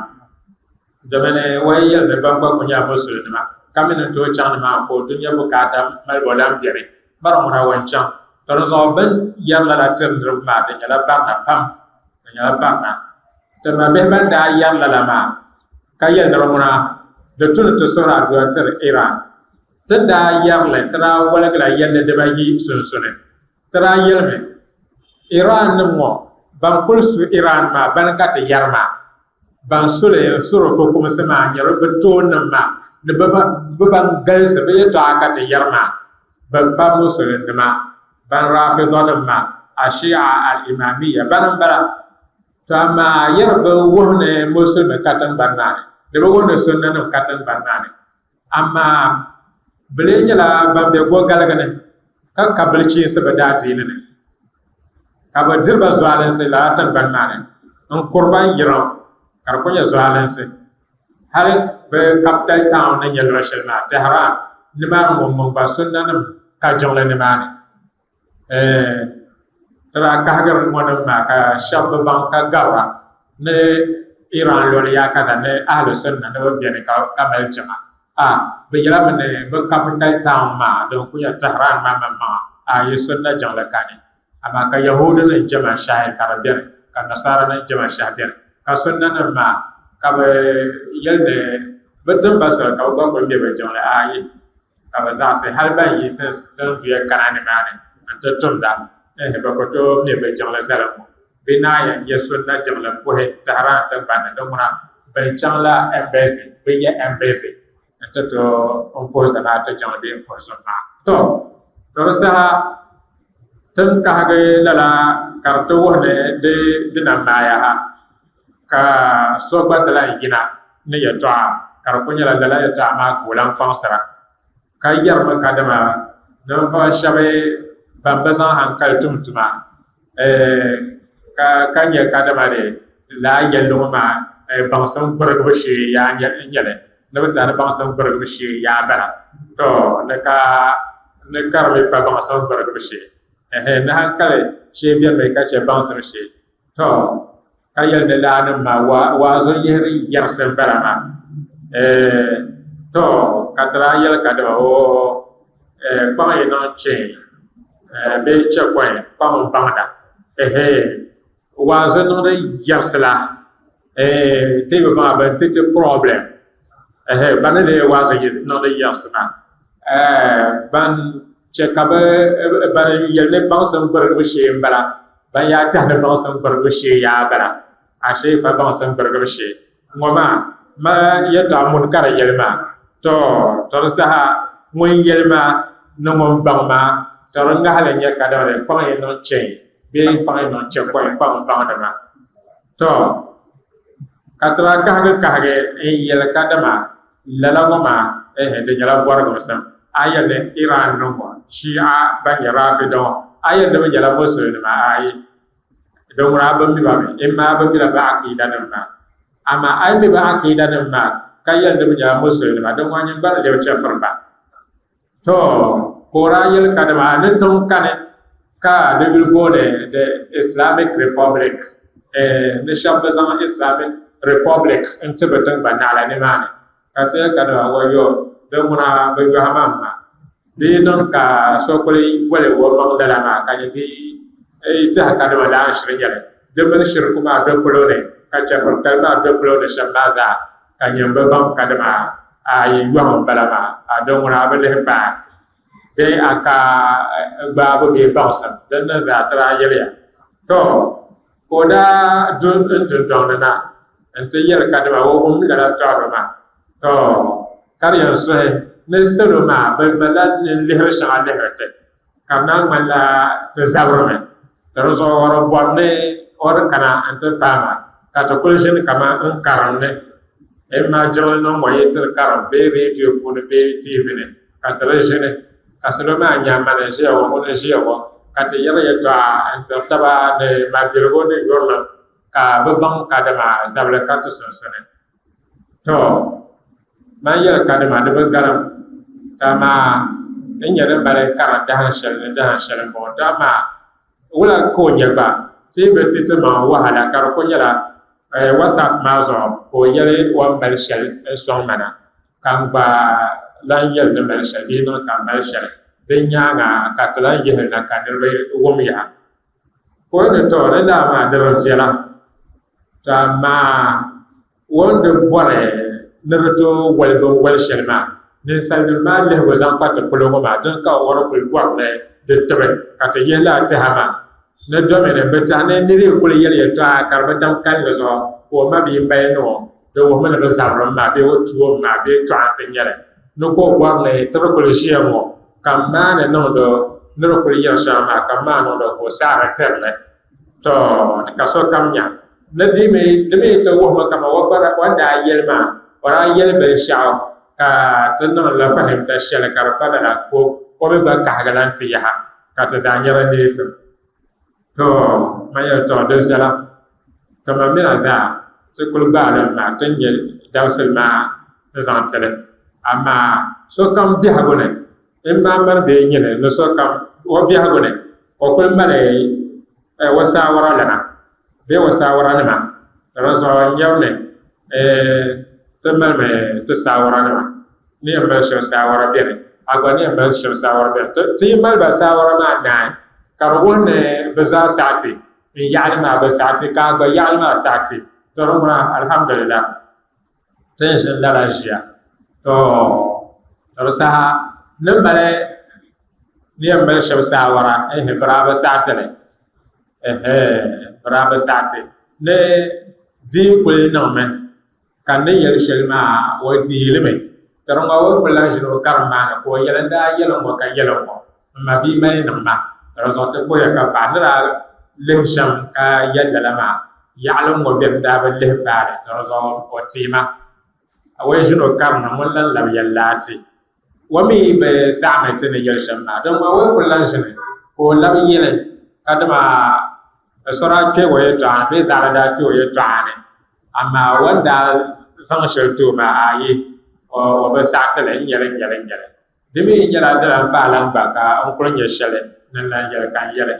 domini o yi yɛli ni ban gba kul nyɛla musulinima, ka mi ni tooi chaŋ nimaani ka o dunia bukaata malibu lan beni, mari ŋuna o ni chaŋ. To di zuɣu bɛ ni yɛri lala tiri niriba maa, di nyɛla barina pam, di nyɛla barina. Ti mabihi ban daa yɛri lala maa ka yɛli ni di ŋuna di tu ni ti suhiri adua tiri Iran. Ti daa yɛri li, ti daa waligila yɛlli dibayi sunsuni. Ti daa yɛlimi, Iran nim ŋɔ ban kuli su Iran maa bani ka ti yɛri maa, ban su li n-suri fukumsi maa n-nyɛ bɛ toonnim maa ni bɛ ban galisi bɛ yɛtɔɣa ka ti yɛri maa, bɛ pa Musulinnima, ban Rafidɔnim maa, Ashia al-Imamiyya, bani m-bala. To amaa yɛri bi wuhi ni Musulimi ka tiŋgbani maa ni, di bi wuhi ni Sunnanim ka tiŋgbani maa ni. Amaa bɛ lee nyɛla ban be gogaligi ni ka ka bilichiinsi bɛ daadiini ni, ka bɛ diri ba zualinsi lala tiŋgbani maa ni n-kuri ba n-yiriŋ ka di kuli nyɛ zualinsi. Hali bɛ capital town ni nyɛ luɣ shɛli maa, Tehran, nimaani ŋun ŋun gba Sunnanim ka jiŋli nimaani. Ti daa kahigiri ŋɔnim maa ka shɛba bi baŋ ka gabira ni Iran luɣili yaakaza ni Ahlu Sunna ni bɛ beni ka mali jiŋa. A Bɛ yɛla mi ni bɛ capital town maa din kuli nyɛ Tehran maa maŋmaŋa a yi Sunna jiŋli kani. Amaa ka Yahuudinim jɛma shɛhi ka di beni ka Nasaaranim jɛma shɛhi beni ka Sunnanim maa ka bɛ yɛli ni bɛ tim ba soli ka bɛ gba kuli be bɛ jiŋli. Ayi! Ka bɛ zaɣisi hal ban yi tinduya kana nimaani nti tumda, ɛɛh, bɛ ku tooi me bɛ jiŋli zali ŋɔ. Bɛ naan yɛn nya sunna jiŋli puhi Tehran tiŋgbani ni, di ŋuna bɛn chaŋla embassy, bɛ ya embassy nti tooi m-puhi zamaatu jiŋli bee m-puhi zuŋ maa. Tɔ! To di saha ti ni kahigi lala ka di ti wuhi ni di di na maaya ha. Ka so gba ti lan yina ni yɛtɔɣa, ka di kul nyɛla lala yɛtɔɣa maa ka o lan kpaŋsira, ka yɛrimi kadama ninvuɣ shɛba ban bi zaŋ haŋkali tum tuma ka nya kadama di Lala yɛlli ŋɔ maa baŋsim gburigibu shee yaa n-nyɛ li. Ni bɛ tɛha ni baŋsim gburigibu shee yaa bala. Tɔ! Ni ka ni ka di mi pa baŋsim gburigibu shee. Ɛhɛ, ni hankali shee benimi ka chɛ baŋsim shee. Tɔ! Ka yɛli ni laanim maa waazu yihiri yɛrisi m-bala maa. Ɛɛ, tɔ! Ka ti daa yɛli kadama, Oo, kpaŋ yi niŋ chain, bee checkpoint, kpaŋ m-baŋda. Ɛhɛ, waazu niŋdi yɛrisi la, ɛɛ, ti bi baŋ a bɛn ti ti problem. Ɛhɛ, ban ni lee waazu niŋdi yɛrisi maa, ɛɛ, ban chɛ ka bɛ, ban yɛli ni baŋsim gbirigibu shee m-bala, ban yaa tɛhi ni baŋsim gbirigibu shee yaa bala, ashee pa baŋsim gbirigibu shee. Ŋɔ maa, ma yɛtɔɣa muni ka di yɛli maa, tɔ, tɔ di saha ŋun yɛli ma ni ŋun baŋ ma, tɔ di ŋahili n-nyɛ kadama di kpaŋ yi niŋ chain bee kpaŋ yi niŋ checkpoint kpaŋ baŋdi ma. Tɔ, ka ti daa kahigi kahigi n-yɛli kadama lala ŋɔ maa, ɛɛh, di nyɛla bɔrigimsim. A yɛli ni Iran nim ŋɔ, Shia ban nyɛ Rafida ŋɔ, a yɛli ni bɛ nyɛla Musulinima? Aai. Din ŋuna a bi mi ba mi, imma a bi mila bɛ aqiidanim maa. Amaa a yi mi bɛ aqiidanim maa ka yɛli ni bɛ nyɛla Musulinima, din ŋuna nyin gba ni lebi chɛfiriba. To, ka o daa yɛli kadama ni tiŋ kani ka di yuli booni the Islamic Republic, eh, ni shɛba bi zaŋ Islamic Republic n-ti bɛ tiŋgbani naɣila nimaani. Ka ti yɛli kadama, Wayo, din ŋuna bɛ yɔhi ma m-ma. Di yi niŋ ka so kuli boli o maŋ lala maa ka nyɛ di yi tɛha kadama laa n-shiri nyɛli, di mini shiriku maa be polo ni ka chɛfuritali maa be polo ni shɛm maa zaa ka nyɛ m-bi baŋ kadama a yi yɔhim m-bala maa, a din ŋuna a bi lihi paai bee a ka gbaabu bee baŋsim din niŋ zaa ti daa yɛliya. Tɔ! Ka o daa du n dundɔŋ ni na nti yɛli kadama o wum lala tɔɣibu maa. Tɔ! Ka di yɛn suhi ni salo maa bɛ malila lihiri shɛŋa lihiri ti, ka di naan ŋmanila ti zabirimi. Ka di zuɣu o di bɔri ni o di kana nti paai ma, ka ti kuli ʒini kaman n karim ni m ma jiŋli niŋ ŋɔ yi ti di karim bee redio puuni bee TV ni, ka ti di ʒini ka salo maa nya mani n-ʒiya ŋɔ, ŋuni n-ʒiya ŋɔ, ka ti yɛri yɛtɔɣa n-tiri taba ni mabiligu ni yurilim, ka bɛ baŋ kadama zabili ka ti sunsuni. Tɔ! Man yɛli kadama di bi galim, ka amaa n nya ni mali karim dahin shɛli ni dahin shɛli m-bɔŋɔ. Tɔ amaa wula ka o nya gba? Ti yi bi ti ti maŋ wahala ka di kul nyɛla WhatsApp maa zuɣu ka o yɛli o ni mali shɛli n-sɔŋ ma na, ka n gba lan yɛli ni mali shɛli di yi niŋ ka m mali shɛli din nyaaŋa ka ti lan yihi li na ka niriba wum yaha. Ka o ni tɔ di daa maa di bi viɛla, tɔ amaa o ni di bɔri ni di tooi wali binwali shɛli maa, ninsalinim maa lihigu zaŋ kpa ti polo ŋɔ maa, dini ka o ni kuli bɔri ni di tibi ka ti yihi lala tɛha maa ni domini bɛ tɛha ni nir yi kuli yɛli yɛltɔɣa ka di bi dam kalinli zuɣu ka o mabia mali niŋ o, di wuhimi ni bɛ zabirimi maa bee o tuomi maa bee chɔɣinsi n-nyɛ li ni ka o bɔri ni ti bi kuli ʒiya ŋɔ ka m maani niŋdi o ni di kuli yɛri shɛŋa maa ka m maa niŋdi o ka o saɣiri tiri li. Tɔ! Ka sokam nya ni di mi di mi ti wuhimi kaman o gba o ni daa yɛli maa, o daa yɛli binshɛɣu ka ti niŋ la fahimta shɛli ka di pa lala ka o mi gba kahigi la nti yaha ka ti daa nya di neesim. Tɔ! Man yɛli tɔ! Di viɛla kaman mina zaa ti kuli gbaai li maa ti ni nya dabisili maa n-zaŋ ti li. Amaa sokam biɛhigu ni m maa mani bee nyini ni sokam o biɛhigu ni o kuli mali o saawara lana bee o saawaranima. Di zuɣu n nyari ni ti malimi ti saawaranima ni yɛn mali shɛm saawara beni, a gba ni yɛn mali shɛm saawara beni. Ti yi mali ba saawara maa naai ka di wuhi ni bɛ zaa saɣi ti, n yaɣili maa bi saɣi ti ka a gba yaɣili maa saɣi ti, to di ŋuna alhamdulillah ti ni ʒini lala ʒiya. To di saha ni mali ni yɛn mali shɛba saawara ehe bɛ daa bi saɣi ti li ehe bɛ daa bi saɣi ti ni di yi kuli niŋmi ka n ni yɛli shɛli maa o deei li mi ka di ŋɔ o yi kuli lahi ʒini o karim maa ni ka o yɛli n daa yɛli n ŋɔ ka yɛli n ŋɔ m ma bia mali niŋ ma ka di zuɣu ti kuhiya ka paɣa ni daa lihi shɛm ka yɛli lala maa yaɣili n ŋɔ bɛ ni daa bi lihi paai li ka di zuɣu o teei ma o yi ʒini o karim ni ŋun lan labi yɛli laati O mi bi saɣimi ti ni yɛli shɛm maa, din ŋɔ o yi kuli lan ʒini ka o labi yɛli kadama Ni so daa kpe o yɛtɔɣa ni bee zaɣili daa kpe o yɛtɔɣa ni, amaa o ni daa zaŋ shɛli ti o maa, ayi, o bi saɣiti li, n-nyɛli, n-nyɛli, n-nyɛli. Di mi nyɛla di lan paai lan gba ka n kuli nya shɛli ni n lan yɛli ka n yɛli.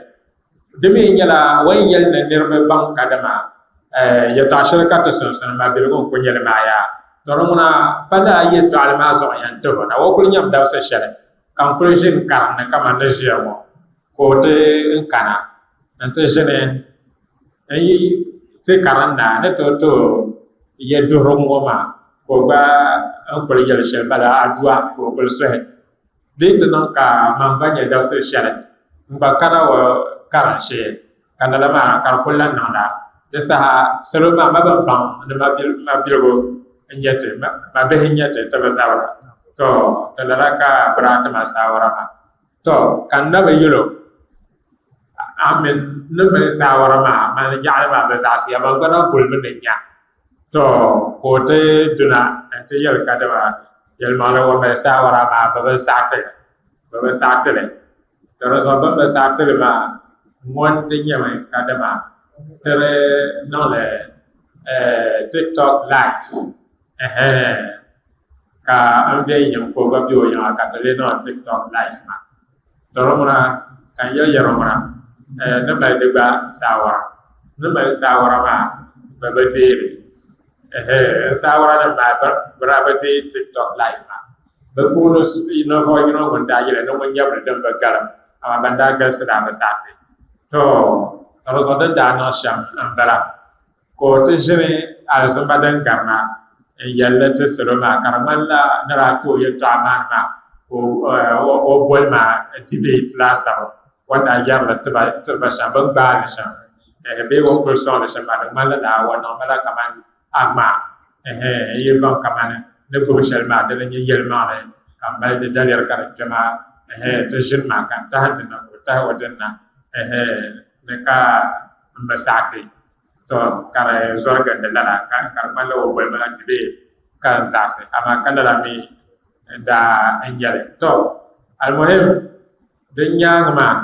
Di mi nyɛla o ni yɛli ni niriba baŋ kadama yɛtɔɣ shɛli ka ti sunsuuni mabiligu n-kuli nyɛ li maa yaa. Tɔ di ŋuna pa lala yɛtɔɣili maa zuɣu yɛn tib o na. O kuli nyam dabisi shɛli ka n kuli ʒi n-karim ni kaman ni ʒiya ŋɔ ka o ti n kana nti ʒini n yi ti karim na ni tooi ti o yɛduhirigu ŋɔ maa ka o gba n kuli yɛli shɛli bala adua ka o kuli suhi. Di yi ti niŋ ka man gba nya dabisili shɛli n gba kana o karim shee ka lala maa ka di kuli lahi niŋda di saha salo maa ma bin baŋ ni mabiligu n-nyɛ ti, mabihi n-nyɛ ti, ti bi zabira. To, ti lala ka bɛ daa ti ma saawara maa. To, ka n na bi yɛl o, A mi ni mali saawara maa, mani yaɣili maa bi zaɣisiya, ban gba na bolimi ni nya. To, ka o ti duna nti yɛli kadama, Yɛlimaŋli o mali saawara amaa bɛ bi saɣi ti li. Bɛ bi saɣi ti li. To di zuɣu bɛ ni bi saɣi ti li maa, ŋɔ n-ti nyɛmi kadama ti di niŋ li TikTok live. Ɛhɛɛn. Ka n be yiŋ ka o gba be o yiŋa ka ti lee niŋ TikTok live maa. To di ŋuna ka n yɛli yɛri ŋuna ni mali di gba saawara. Ni mali saawara maa bɛ bi deei li. Ɛhɛɛn n saawara nim maa bɛ daa bi deei TikTok live maa. Bɛ puuni ninvuɣ yino ŋun daa yɛli ni ŋun nyabili din bi galim amaa ban daa galisi daa bi saɣiti. To ka di zuɣu din daa niŋ shɛm m-bala. Ka o ti ʒini alizumba din garina n-yɛli li ti salo maa ka di ŋmanila ni daa ti o yɛtɔɣa maani maa ka o boli ma debate laasabu o ni daa yɛri li tiri ba shɛm, bɛ ni gbaai li shɛm bee o ni kuli sɔŋ li shɛm maa di ŋmanila lala o niŋ ma la kamani amaa n yi baŋ kamani ni gbubi shɛli maa dini n-nyɛ yɛlimaŋli ka m mali di daliri ka di kpɛma ti ʒini maa ka n tahi n dina ka o tahi o dini na ni ka m bi saɣiti. To ka di zɔri gindi lala ka di ŋmanila o boli ma la debate ka n zaɣisi amaa ka lala mi daa n nyɛli. To almuhim din nyaaŋa maa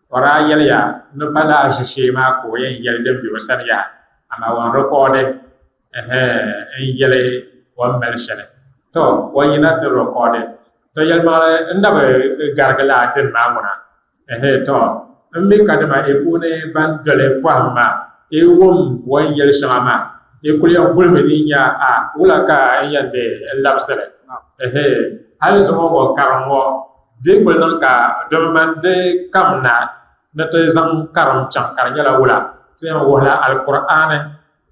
o daa yɛliya ni pa lala ʒishee maa ka o yɛn yɛli din be o sani yaha amaa o ni rikɔɔdi n yɛli o ni mali shɛli. To o yina ti rikɔɔdi to yɛlimaŋli n na bi garigi lala dini maa ŋuna. Ɛhɛ, tɔ! M mi kadama i puuni ban doli pɔhim maa, i wum o ni yɛli shɛŋa maa, i kul yɛn gulimi ni nya a wula ka n yɛn di n-labisi li. Ɛhɛ, hal zuŋɔ ŋɔ karim ŋɔ, di yi kul niŋ ka domi man di kam na ni ti zaŋ karim chaŋ ka di nyɛla wula, ti yɛn wuhila Alkur'aani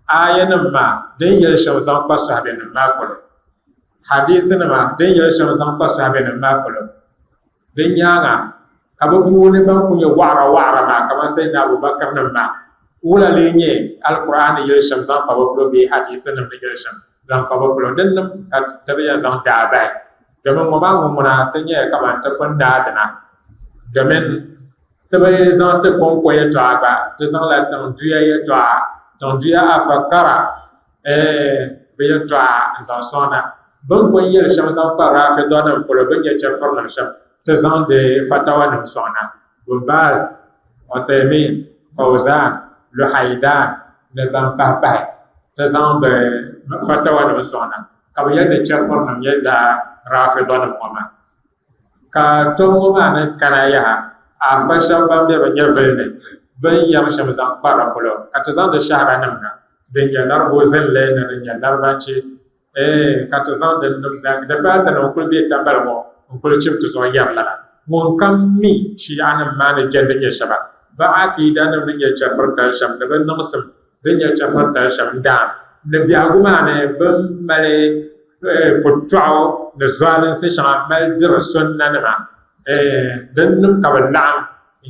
aayanim maa din yɛli shɛm zaŋ kpa sɔhibenim maa polo, hadiisinima din yɛli shɛm zaŋ kpa sɔhibenim maa polo. Di nyaaŋa, ka bɛ puuni ban kuli nyɛ waɣira waɣira maa kamani Sayyidina Abu Bakr nim maa, wula lee nyɛ Alkur'aan ni yɛli shɛm zaŋ kpa bɛ polo bee Hadiisi nim ni yɛli shɛm zaŋ kpa bɛ polo, din nim ka ti bi yɛn zaŋ daai bahi. Domin ŋɔ maa ŋun ŋuna ti nyɛla kamani ti pun naai dina, domin ti bi zaŋ ti kɔŋko yɛltɔɣa gba, ti zaŋla tiŋduya yɛltɔɣa, tiŋduya afa kara, Ɛɛh, bɛ yɛltɔɣa n-zaŋ sɔŋ na. Bɛ ni pun yɛli shɛm zaŋ kpa Raafidanim polo, bɛ ni nyɛ chɛfurinim shɛm, ti zaŋdi fatawanim sɔŋ na. Bin Baaz, Uthaymin, Fawzan, Luhaydan ni ban pahi pahi, ti zaŋ bɛ fatawanim sɔŋ na, ka bɛ yɛli ni chɛfurinim nyɛ lala Raafidanim ŋɔ maa. Ka tɔbu ŋɔ maa ni kana yaha, afa shɛba ban be bɛ nyɛvili ni, bɛ ni yɛri shɛm zaŋ kpa di polo, ka ti zaŋ di shɛhiranim na, din nyɛ Laribu zinli ni din nyɛ Laribanchi, eeh, ka ti zaŋ din nim zaa, di paai ti ni n-kuli be tambali ŋɔ n-kuli chibi ti zuɣu yɛri lala. Ŋunkam mi Shiianim maa ni jɛndi nyɛ shɛba, bɛ akiidanim ni nyɛ chɛfuritali shɛm ni bɛ niŋsim din nyɛ chɛfuritali shɛm n-daam ni biɛhigu maa ni bɛ ni mali putɔɣu ni zualinsi shɛŋa mali diri sunnanima, din nim ka bɛ laɣim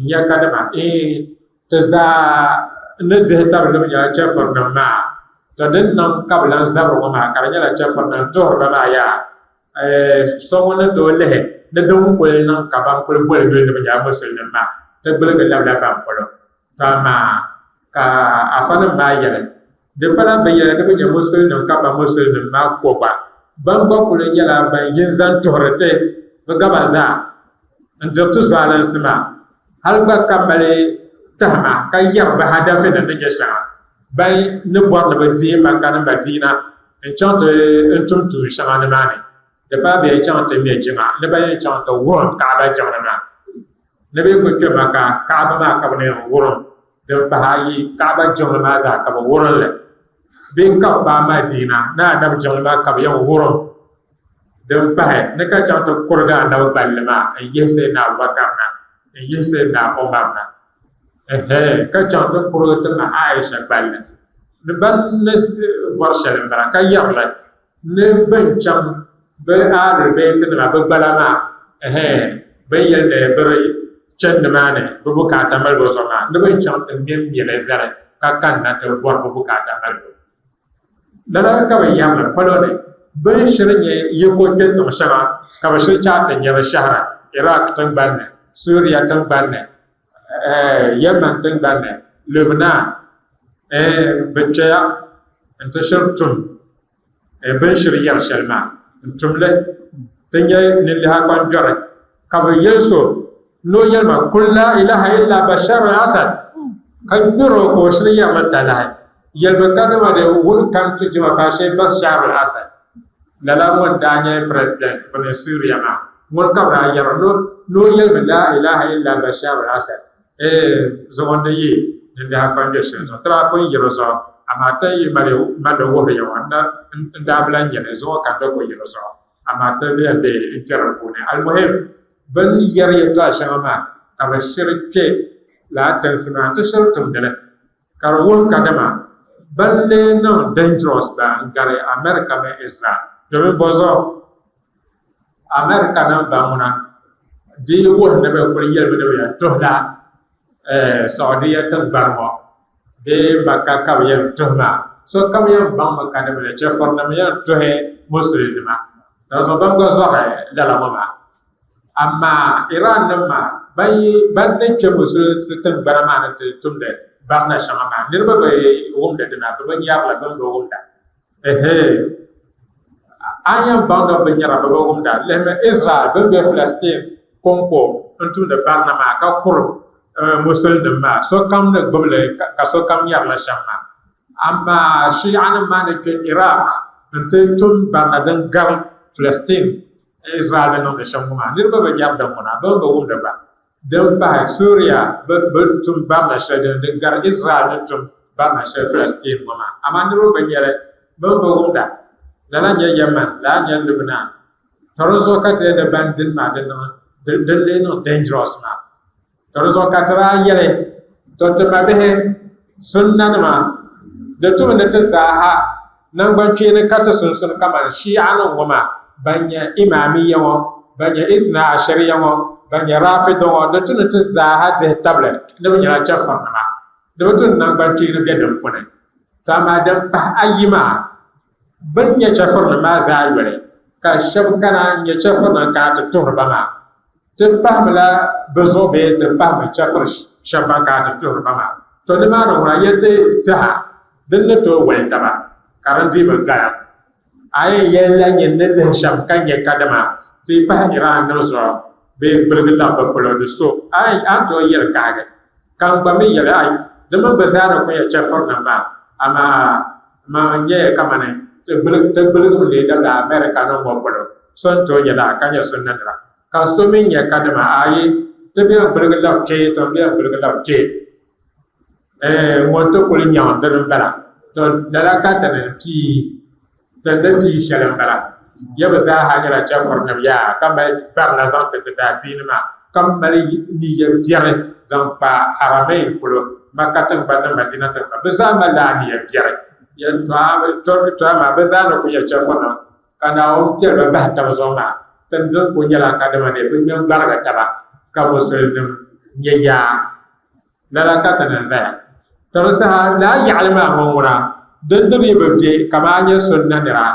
n-nya kadama ti zaa ni dihi tabili ni bɛ nyɛla chɛfurinim maa, tɔ din niŋ ka bɛ lan zabiri ŋɔ maa ka di nyɛla chɛfurinim tuhiri ba maa yaa. So ŋun ni tooi lihi ni din kuli niŋ ka ban kuli boli yuli ni bɛ nyɛla musulinim maa ti gbuligi labila ban polo. To amaa ka afanim maa yɛli, Di pala bɛ yɛli ni bɛ nyɛ musulinim ka pa musulinim maa ko gba. Ban gba kuli nyɛla ban yi n-zaŋ tuhiri ti bɛ gaba zaa n-diri ti zualinsi maa hali gba ka mali tahima ka yɛri bɛ hadafinim ni nyɛ shɛŋa ban ni bɔri ni bɛ deei Makka ni Madina n-chaŋ ti n-tum tuun shɛŋa nimaani. Di paai bɛ yɛn chaŋ ti me jiŋa ni bɛ yɛn chaŋ ti wurim Kaaba jiŋli maa. Ni bɛ yi kuli kpe Makka, Kaaba maa ka bɛ ni yɛn wurim. Din pahi ayi, Kaaba jiŋli maa zaa ka bɛ wurim li. Bee ka bɛ paai Madina ni Anabi jiŋli maa ka bɛ yɛn wurim. Din pahi, ni ka chaŋ ti kurigi Anabi gballi maa n-yihi Sayyidina Abubakar na, n-yihi Sayyidina Umar na. Ɛhɛɛ, ka chaŋ ti kurigi ti ma Aisha gballi. Ni ban ni bɔri shɛli m-bala, ka yɛri li. Ni bɛn chaŋ bɛ Ahlul Bayt nima bɛ gbala maa, ɛhɛɛ, bɛ ni yɛli ni bɛ bi chani nimaani bɛ bukaata malibu zuɣu maa, ni bɛn chaŋ ti ŋme m-me li zali ka kanna ti bɔri bɛ bukaata malibu. Lala ka bɛ yɛrili palo ni bɛ ni shiri nyɛ yiko kpe tiŋ shɛŋa ka bɛ shiri chaai ti nya di shɛhira Iraq tiŋgbani ni, Suria tiŋgbani ni, Yemen tiŋgbani ni, Lubnan, bɛ kpeya nti shiri tum bɛ ni shiri yɛri shɛli maa n-tum li ti nya ninliha kpanjɔri. Ka bɛ yɛli so ni o yɛli ma, Kul laa ilaha illa Bashar al-Asad, ka ŋmɛr o ka o shiri yɛri li talahi. Yɛlibu kadama di wun kam ti jima faashee Bashar al-Asad. Lala ŋun daa nyɛ president bini Syria maa, ŋuni ka bɛ daa yɛri ni o yɛlimi laa ilaha illa Bashar al-Asad. Eeh zuɣu ni yi ninliha kpanjɔ shɛli zuɣu ti daa pun yi di zuɣu, amaa ti yi mali li wuhiri ya ŋɔ n daa bi lahi nya li, zuɣu ka n di ku yi di zuɣu, amaa ti yɛn deei n-kpe di puuni. Almuhim, bɛ ni yɛri yɛtɔɣa shɛŋa maa ka bɛ shiri kpe lala tinsi maa nti shiri tumdi li, ka di wuhi kadama bɛn lee niŋ dangerous gba n-gari America mini Israel. Domin bɔzuɣu? America nim ba ŋuna di yi wuhi ni bɛ kuli yɛlimi ni bɛ yɛn tuhila Saudiya tiŋgbani ŋɔ bee Makka ka bɛ yɛn tuhi maa, sokam yɛn baŋmi ka di mini chɛfurinim yɛn tuhi Musulinima. Dinzuɣu bɛn gba zɔri lala ŋɔ maa. Amaa Iran nim maa ban yi ban ni kpe Musulinsi tiŋgbana maa ni ti tumdi barina shɛŋa maa niriba bi wumdi dina, bɛ bi nyarili, bɛ mi bi wumda. Ɛhɛɛ, a yɛn baŋ ni bɛ nyɛra bɛ bi wumda. Lihimi Izraɛl bɛn be Filistiin kɔŋko n-tumdi barina maa ka kuri Musulinim maa, sokam ni gbubi li ka sokam nyari li shɛm maa. Amaa Shiianim maa ni kpe Iraq nti tum barina din gari Filistiin Izraɛl ni niŋdi shɛm ŋɔ maa, niriba bi nyari din ŋuna, bɛ mi bi wumdi gba. Din pahi, Suria bi bi tum barina shɛli din di gari Izraɛl ni tum barina shɛli Filistiin ŋɔ maa. Amaa niriba bi nya li, bɛ mi bi wumda. Lala n-nyɛ Yemen, lala n-nyɛ Lubnan. Tɔ di zuɣu ka ti yɛli ni ban dini maa di niŋ din lee niŋ dangerous maa. Tɔ di zuɣu ka ti daa yɛli, Tɔ ti mabihi sunnanima, di tumi ni ti zaaha Naŋgbankpeeni ka ti sunsuni kaman Shiianim ŋɔ maa, ban nyɛ Imaamiyya ŋɔ, ban nyɛ Isna Ashariya ŋɔ, ban nyɛ Raafida ŋɔ, di tu ni ti zaaha dihi tabili ni bɛ nyɛla chɛfurinima. Di bi tu ni naŋgbankpeeni be din puuni. To amaa din pahi ayi maa, bɛ ni nyɛ chɛfurinim maa zaa yoli, ka shɛba kana n-nyɛ chɛfurinim kana ti tuhiri ba maa. Ti pahimila bɛ zuɣu bee ti pahimi chɛfuri shɛba ban kana ti tuhiri ba maa? To nimaani ŋuna yi ti tɛha din ni tooi wali taba ka din dii bi gaya. A yɛn yɛlila nyin ni lihi shɛm ka nya kadama ti yi pahi Iran nim zuɣu bee gbuligi labi bɛ polo ni so, a ni tooi yɛli kahigi. Ka n gba mi yɛli, Ai, di mini bɛ zaa ni ku nyɛ chɛfurinim maa, amaa man n-nyɛ kamani ti gbuligimi leei dabila America nim ŋɔ polo, so n-tooi nyɛ lala ka nyɛ sunna nira. Ka so mi nya kadama, ayi, ti bɛn gbuligi lab kpe, ti bɛn gbuligi lab kpe. Ɛɛn, ŋun ti kuli nyaŋ dini m-bala. To, lala ka ti ni pii, ti ni pii shɛli m-bala. Ya bi zaaha nyɛla chɛfurinim yaa, ka mali barina zaŋ ti ti daadiini maa, ka mali niya biɛri zaŋ kpa Haramain polo, Makka tiŋgbani ni Madina tiŋgbani. Bɛ zaa malila aniya biɛri. Yɛltɔɣa maa, bɛ zaa ni kuli nyɛ chɛfurinim. Ka Naawuni piɛli ba bahi taba zuɣu maa, tin din kul nyɛla kadama ni bɛ ŋme n-gbarigi taba, ka musulinim nyɛ yaa. Lala ka ti niŋ zaya. To di saha lala yaɣili maa ŋɔ ŋuna, din di mi bi be kaman a nyɛ sunna nira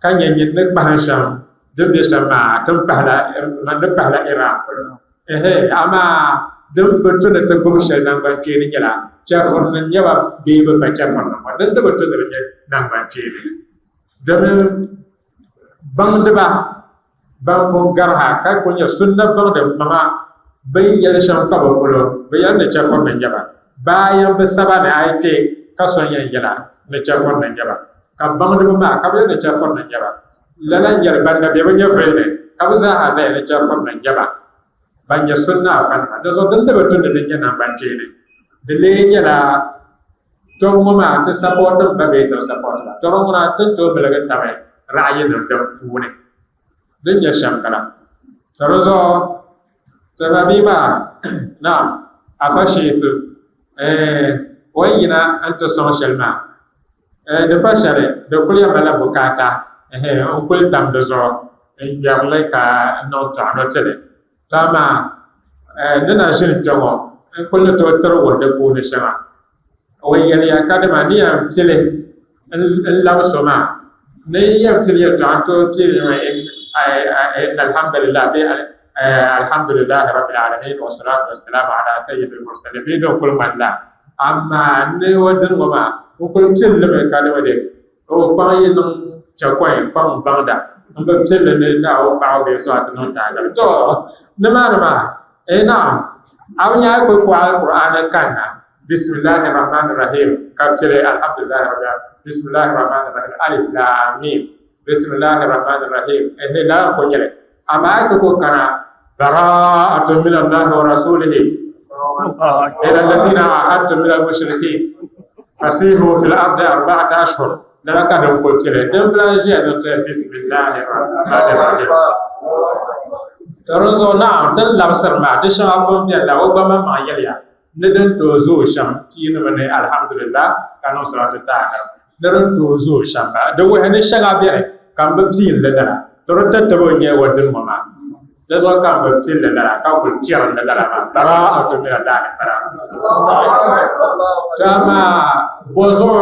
ka nyɛ nyin ni kpahim shɛm din be shɛm maa, ti ni pahila Iran polo. Ɛhɛ, amaa din bi tu ni ti gbubi shɛli naŋgbankpeeni nyɛla chɛfurinim nyɛ ba bee bɛ pa chɛfurinim ŋɔ, din di bi tu ni di nyɛ naŋgbankpeeni. Domin baŋdiba ban pun gari ha ka kuli nyɛ sunna baŋdi maŋa bɛ ni yɛli shɛm kpa bɛ polo, bɛ yɛli ni chɛfurinim n-nyɛ ba. Bayan bi saba ni a yi kpe ka so yɛn yɛla ni chɛfurinim n-nyɛ ba, ka baŋdiba maa ka bɛ yɛli ni chɛfurinim n-nyɛ ba. Lala n-nyɛ li, ban na be bɛ nyɛvili ni ka bɛ zaaha zaya ni chɛfurinim n-nyɛ ba, ban nyɛ sunna afanima. Dinzuɣu din di bi tu ni di nyɛ naŋgbankpeeni, di lee nyɛla tɔbu ŋɔ maa ti sapɔɔtim ba bee ti bi sapɔɔti ba. Tɔbu ŋuna ti ni tooi biligi tabi ra'ayinim din puuni. Din nyɛ shɛm bala. To di zuɣu ti ba bia maa, naam, Afa Shiisu, eeh, o ni yina n-ti sɔŋ shɛli maa, eeh, di pa shɛli, di kuli yɛn malila bukaata, ehe, n kuli tam di zuɣu n-ŋmɛri li ka niŋ tɔɣino ti li. To amaa, eeh, ni na ʒini kpe ŋɔ, n kuli ni tooi tiri wuhi di puuni shɛŋa. O yɛliya kadama ni yɛn pili n-labi so maa, ni yɛn pili yɛltɔɣa n-tooi pili inna alhamdulillah bee alhamdulillahi rabbil alamin wa salatu wa salamu ala sayyidil mursalin bee din kuli ŋmani la. Amaa ni o dini ŋɔ maa, n kuli pili li mi kadama de o kpaŋ yi niŋ chɛkɔin kpaŋ baŋda m bi pili li ni Naawuni paɣ o bee so a ti niŋ taadali. Tɔ! Nimaani maa, ee naam, a bi nya a yi kuli kpuɣi Alkur'aani kanna, Bisimilahi Rahmani Rahim, ka pili Alhamdulilahi Rabbil Alamin, Bisimilahi Rahmani Rahim, Alif Laam Mim, Bisimilahi Rahmani Rahim, ehe lala n-kuli nyɛ li. Amaa a yi ti kuli kana, Bara'atun min Allahi wa rasulihi ila alladhina ahadtum min al-mushrikin fasihu fil ardi arba'ata ashhur, lala ka din kuli pili. Din bi lahi ʒiya ni ti Bisimilahi Rahmani Rahim. To dinzuɣu naam, ti ni labisiri maa, di shɛŋa pun beni la, o gba maŋmaŋ yɛliya ni din tooi zooi shɛm piinimi ni alhamdulillah ka niŋ salatu tahir ni din tooi zooi shɛm ba di wuhi ni shɛŋa beni ka m bi piin li lala to di tatabo n-nyɛ o dini ŋɔ maa di zuɣu ka m bi piin li lala ka kuli piɛri li lala maa bara'atu min Allahi m-bala to amaa bɔzuɣu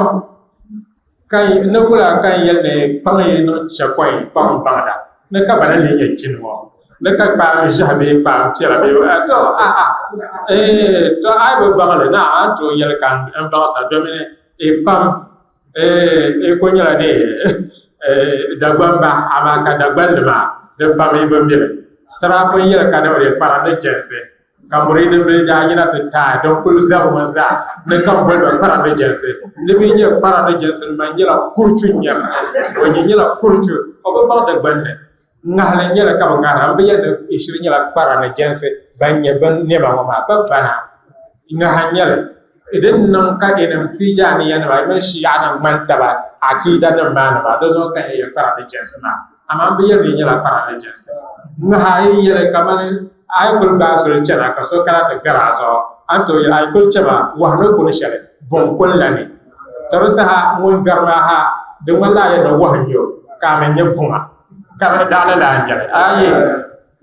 ka ni wula ka n yɛli ni kpaŋ yi niŋ chɛkɔi kpaŋ baŋda ni ka bana lee nyɛ chini ŋɔ ni ka kpaam ʒiɛhi bee kpaam piɛla bee to a a ee to a yi bi baŋ li na a ni tooi yɛli ka n baŋsa domin i pam ee i ku nyɛla ni Dagbamba amaa ka Dagbanli maa di pam i bi mi li. Tirapu n yɛli ka di bi kpara ni jɛnsi Ka muriidi bili daa yina ti taai din kuli zɛbu ŋɔ zaa ni ka boli ba kpara ni jɛnsi. Ni bɛ nyɛ kpara ni jɛnsi nima nyɛla kuruchu n-nyɛ ba. O nyɛ nyɛla kuruchu, o bi baŋ di gbunni. Ŋahili n-nyɛli ka bɛ ŋahira. M bi yɛli ni shiri nyɛla kpara ni jɛnsi ban nyɛ bɛ nɛma ŋɔ maa, bɛ bana. Ŋaha n-nyɛli. Din niŋ ka inim Tijaaniyanima mini Shiianima ŋmani taba akiidanima maa ni maa, di zuɣu ka n yɛli kpara ni jɛnsi maa. Amaa m bi yɛli ni yi nyɛla kpara ni jɛnsi. Ŋaha a yi yɛli kamani a yi kuli gbaai soli chana ka so kana ti gari a zuɣu, a ni tooi yɛli a yi kuli chama wahu ni kuni shɛli, buŋ kuni la ni. To di saha ŋun gari maa ha di ŋmanila a yɛli ni wahu n-nyɛ o ka a mi nyɛ buŋa ka di daɣili la a nyɛli. Ayi,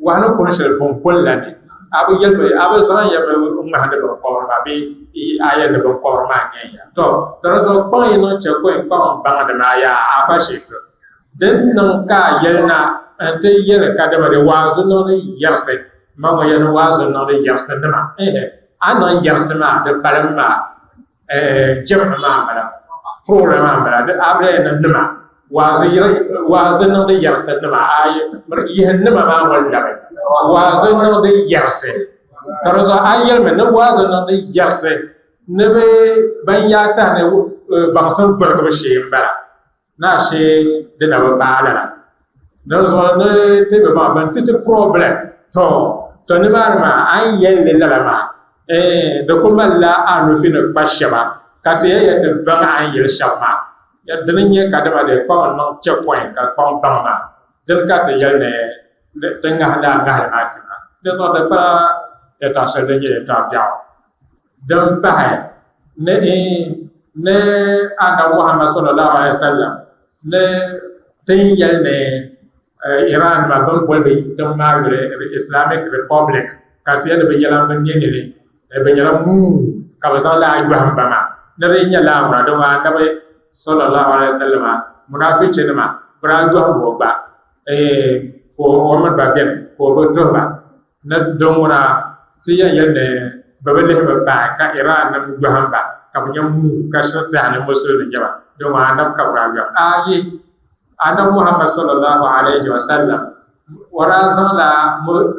wahu ni kuni shɛli, buŋ kuni la ni. A bi yɛli a bi zaŋ ya mi ŋmahindi biŋkɔbiri maa bee a yɛli ni biŋkɔbiri maa nyɛ ya. To di zuɣu kpaŋ yi niŋ chɛ ka o yɛn kpaŋ baŋdi maa yaa afa sheefu. Din niŋ ka a yɛli na nti yɛli kadama di waazu niŋdi yɛrisi, ma ŋɔ yɛli ni waazu niŋdi yɛrisi nima, ehe, a ni niŋ yɛrisi maa di palim maa, eh, jɛmmi maa m-bala, program maa m-bala, di a bi yɛli ni nima, waazu yɛri, waazu niŋdi yɛrisi nima, ayi, yihi nima maa ŋɔ labi, waazu niŋdi yɛrisi, ka di zuɣu a yɛlimi ni waazu niŋdi yɛrisi ni bɛ ban yaa tahi ni baŋsim gburigibu shee m-bala. Ni ashee di na bi paai lala. Dinzuɣu ni ti bi baŋ ban ti ti problem to to nimaani maa a ni yɛli li lala maa eeh di ku malila anufi ni kpa shɛba ka ti yɛn yɛli ti baŋ a ni yɛli shɛba maa. Dini n-nyɛ kadama di kpaŋ niŋ check point ka kpaŋ baŋ maa dini ka ti yɛli ni ti ŋahi lala ŋahili maa ti ma. Dinzuɣu di kpa yɛltɔɣa shɛli din nyɛ yɛltɔɣa biɛɣu. Din pahi ni ni Anabi Muhammad sallallahu alaihi wasallam ni tin yɛli ni Iran nima bini boli bi tiŋ maa yuli Islamic Republic ka ti yɛli ni bi nyɛla bi ne nini bi nyɛla muu ka bi zaŋ lala yɔhim ba maa ni di nyɛ lala ŋuna din Anabi sallallahu alaihi wasallam munaafichi nima bi daa yɔhim o gba ka o mini ba beni ka o bi tuhi ba. Ni din ŋuna ti yɛn yɛli ni bɛ bi lihi bi paai ka Iran nim yɔhim ba ka bɛ nyɛ muu ka shiri tɛha ni musulimi nyɛ ba, din ŋuna Anabi ka bɛ daa yɔhim. Ayi! Anabi Muhammad sallallahu alayhi wa sallam o daa zaŋla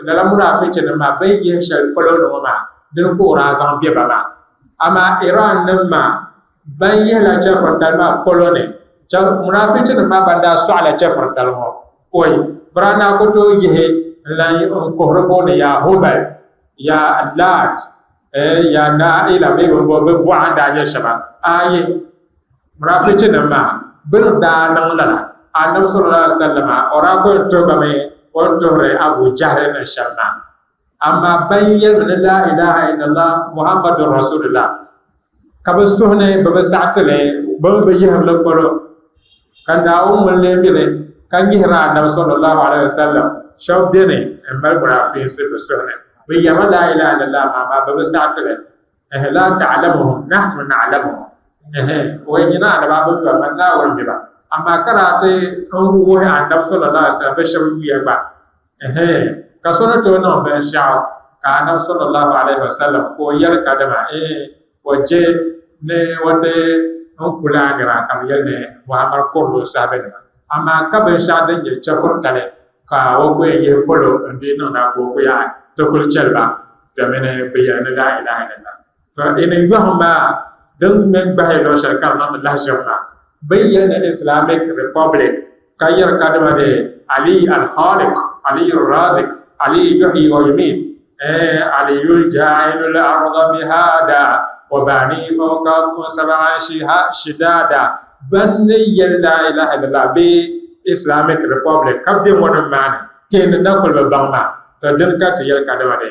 lala munaafichinim maa bɛ ni yihi shɛli polo ni ŋɔ maa dini ka o daa zaŋ be ba maa. Amaa Iran nim maa ban yihila chɛfuritali maa polo ni, munaafichinim maa ban daa sɔɣila chɛfuritali ŋɔ, oi, bɛ daa naa ku tooi yihi n-lan n-kuhiri booni yaa Hubal, yaa Laat, yaa Naila bee bɛ buɣa n-daa nyɛ shɛba. Aai, munaafichinim maa bɛ ni daa niŋ lala, Annabi sallallahu alaihi wasallam o daa ku yɛn tuhi ba mi o ni tuhiri Abu Jahli ni shɛm maa. Amaa ban yɛlimi ni laa ilaaha illallah Muhammadun Rasulullah ka bɛ suhu ni bɛ bi saɣi ti li, bɛ mi bi yihiri li polo, ka Naawuni ŋun lee mi li ka nyihiri Annabi sallallahu alaihi wasallam shɛba beni m-mali munaafiinsi bɛ suhu ni. Bɛ yɛrila laa ilaaha illallah maa amaa bɛ bi saɣi ti li. Ɛhɛ laa ta'lamuhum nahnu na'lamuhum. Ɛhɛ o yɛn nyina Annabi a bi mi ba, man Naawuni mi ba. Amaa ka daa ti n wuhi Annabi sallallahu alaihi wasallam bɛ shɛba yuya gba. Ɛhɛɛ, ka so ni tooi niŋ binshɛɣu ka Anabi sallallahu alaihi wasallam ka o yɛli kadama, Eeh, o je ni o ti n kuli a nira ka bɛ yɛli ni Muhammad kurili o sahibenima. Amaa ka binshɛɣu din nyɛ chɛfuritali ka o ku yɛn yihi polo n-dii niŋda ka o ku yaai ti kuli chɛli ba domini bɛ yɛli ni laa ilaha illallah. To ini yɔhim maa din mini gbahi luɣ shɛli ka di niŋdi lahiʒibu maa, bɛ ni yɛli ni Islamic Republic ka yɛri kadama ni Ali al-Khaliq, Ali al-Razik, Ali yuhyi wa yumiit, eh, Ali ja'ilu al-arda mihada wa bani fawqakum sab'an shidada, ban ni yɛli la ilaha illallah bee Islamic Republic ka be ŋɔ nim maa ni, kpeeni na kuli bi baŋ maa, to dini ka ti yɛli kadama ni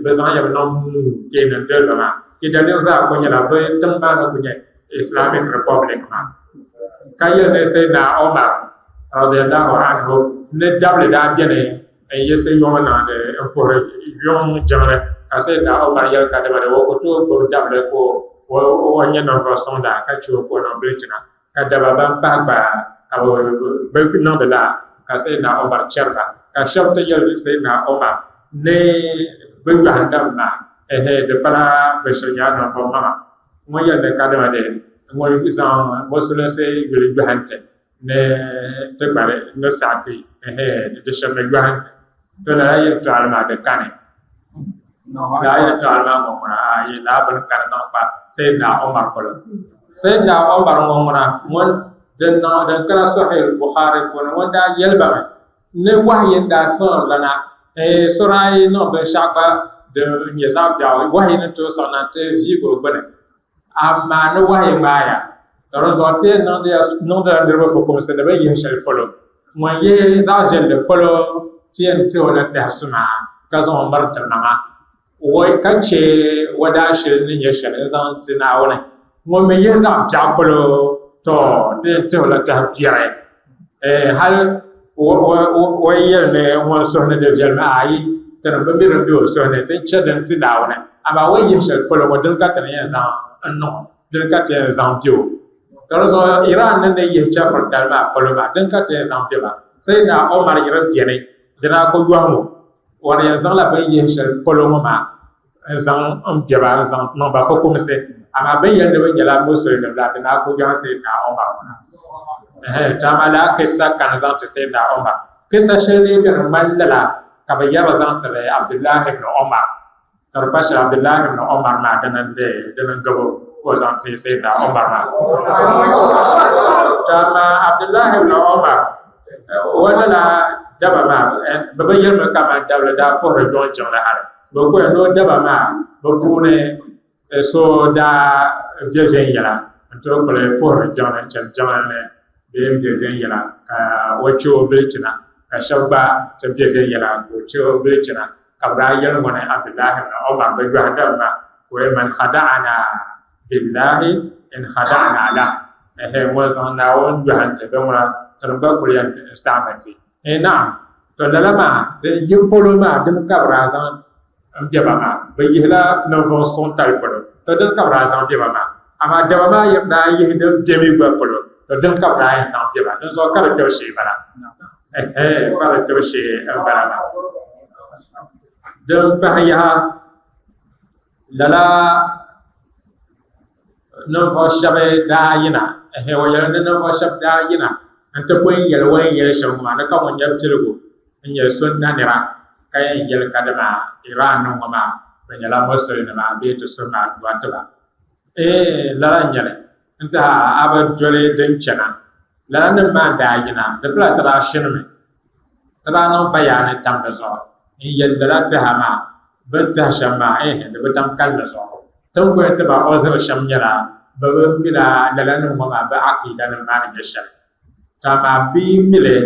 bɛ zaŋ ya bi niŋ muu kpeeni n-doli ba maa. Di daliri zaa kuli nyɛla bɛ tiŋ maa ni kuli nyɛ Islamic Republic maa. Ka yɛli ni Sayyidina Omar radiyallahu anhu ni dabili daa beni n-yiɣisi yuŋ niŋdi m-puhiri yuŋ jiŋli ka Sayyidina Omar yɛli kadama ni o ku tooi gbubi dabili ka o nyɛ ninvuɣ suŋda ka che o ka o niŋ bilichina. Ka daba ban pahi gba ka bɛ niŋdi lala, ka Sayyidina Omar chɛri ba. Ka shɛba ti yɛli Sayyidina Omar ni bɛ yɔhi daba maa, Ɛhɛ, di pala bɛ shiri nyɛla ninvuɣ maŋa. Ŋun yɛli ni kadama di ŋun zaŋ musulinsi yuli yɔhi nti ni ti gba ni saɣi ti, ɛhɛ, di shiri ni yɔhi nti. To lala yɛltɔɣili maa di kani. Lala yɛltɔɣili maa ŋɔ ŋuna, ayi, lala bini kani zaŋ kpa Sayyidina Omar polo. Sayyidina Omar ŋɔ ŋuna ŋun din niŋ din kana Sahih Bukhari puuni ŋun daa yɛli ba mi ni wahayi n-daa siɣiri li na, eh, so daa yi niŋ binshɛɣu gba din nyɛ zaɣ biɛɣu wahayi ni tooi siɣi na nti viigi o gbuni. Amaa ni wahayi ŋmaaya, ka di zuɣu ti yɛn niŋdila niriba fukumsi ni bɛ yihi shɛli polo. Ŋun yihi zaɣ viɛlli polo ti yɛn ti o la tɛhi suma ka zaŋ o miri ti maŋa ka chɛ o daashili ni nyɛ shɛli n-zaŋ ti Naawuni. Ŋun mi yihi zaɣ biɛɣu polo, tɔ! Ti yɛn ti o la tɛhi biɛri. Hal o yi yɛli ni ŋun suhu ni di viɛlimi, aai, tinim bi mi din be o suhu ni, ti ni chɛ din ti Naawuni. Amaa o ni yihi shɛli polo ŋɔ, dini ka ti ni yɛn zaŋ n-niŋ o? Dini ka ti yɛn zaŋ be o? Ka di zuɣu Iran ni ni yihi chɛfuritali maa polo maa, dini ka ti yɛn zaŋ be ba? Sayyidina Omar yi di beni, di daa ku yɔhim o. O ni yɛn zaŋla bɛ ni yihi shɛli polo ŋɔ maa n-zaŋ m-be ba n-zaŋ niŋ ba fukumsi. Amaa bɛ ni yɛli ni bɛ nyɛla Musulinim la, di daa ku yɔhim Sayyidina Omar ŋuna. Ɛhɛn, to amaa lala kissa kani zaŋ ti Sayyidina Omar. Kissa shɛli lee beni ŋmani lala ka bɛ yɛri zaŋ tiri Abdullahi ibn Omar. Ka di pa shɛli Abdullahi ibn Omar maa dini n-deei dini n-gabo ka o zaŋ ti Sayyidina Omar maa. To amaa Abdullahi ibn Omar o lala daba maa bɛ bi yɛlimi kaman dabili daa puhiri yuŋ jiŋli hali. Bɛ kuya ni o daba maa bɛ puuni so daa be viɛnyɛla n-tooi kuli puhiri jiŋli n-chani jiŋli ni bee m-be viɛnyɛla ka o che o bilichina ka shɛba gba ti be viɛnyɛla ka o che o bilichina ka bɛ daa yɛli ŋɔ ni Abdullahi ibn Umar bɛ yɔhi daba maa ka o yɛli man khada'ana billahi in khada'na lah ɛhɛ ŋun zaŋ Naawuni yɔhi n-ti bɛ ŋuna tinim gba kuli yɛn saɣimi ti. Ee naam, to lala maa din yi polo maa dini ka bɛ daa zaŋ m bɛ ba maa? Bɛ yihila ninvuɣ suŋ tali polo, to dini ka bɛ daa zaŋ bɛ ba maa? Amaa daba maa yi daa yihi din bɛ mi gba polo, to dini ka bɛ daa yɛn zaŋ bɛ ba? Dinzuɣu ka di kpɛbu shee bala. Ɛhɛɛ, ka di kpɛbu shee m-bala maa. Din pahi yaha, lala ninvuɣ shɛba daa yina, ɛhɛɛ, o yɛli ni ninvuɣ shɛba daa yina nti pun yɛli o ni yɛli shɛm ŋɔ maa ni ka ŋun nyɛ piligu n-nyɛ sunna nira ka yɛn yɛli kadama Iran ni ŋɔ maa. bɛ nyɛla musulinima bee ti suhimi adua ti ba. Eeh lala n-nyɛli n-tiɛha a bi doli din chana. Lala nim maa n-daa yina, di pala ti daa shinimi ti daa niŋ bayaani tam di zuɣu n-yɛli lala tɛha maa bɛ ni tɛhi shɛm maa eeh di bi tam kalinli zuɣu. Ti ni kuli ti ba ɔziri shɛm nyɛla bɛ bi mila lala nim ŋɔ maa bɛ aqiida nim maa ni nyɛ shɛli. To amaa bɛ yi mi li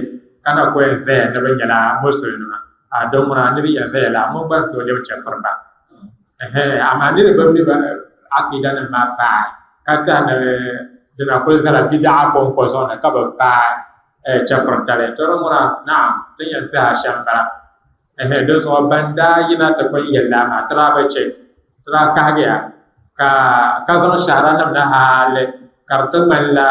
ka na ku yɛn zaya ni bɛ nyɛla Musulinima, a din ŋuna niri yɛn zaya la ŋun gba ni tooi lebi chɛfiriba. Ɛhɛ, amaa niri bi mi bɛ aqiida nim maa paai ka tɛhi ni di na kuli zala bida'a kɔŋko zuɣu ni ka bɛ paai chɛfiritali. To din ŋuna, naam, ti ni yɛn tɛhi a shɛm m-bala. Ɛhɛ, dinzuɣu ban daa yina ti pun yɛli la, amaa ti daa bi chɛ, ti daa kahigiya ka ka zaŋ shɛhiranim na hali ka di ti ŋmanila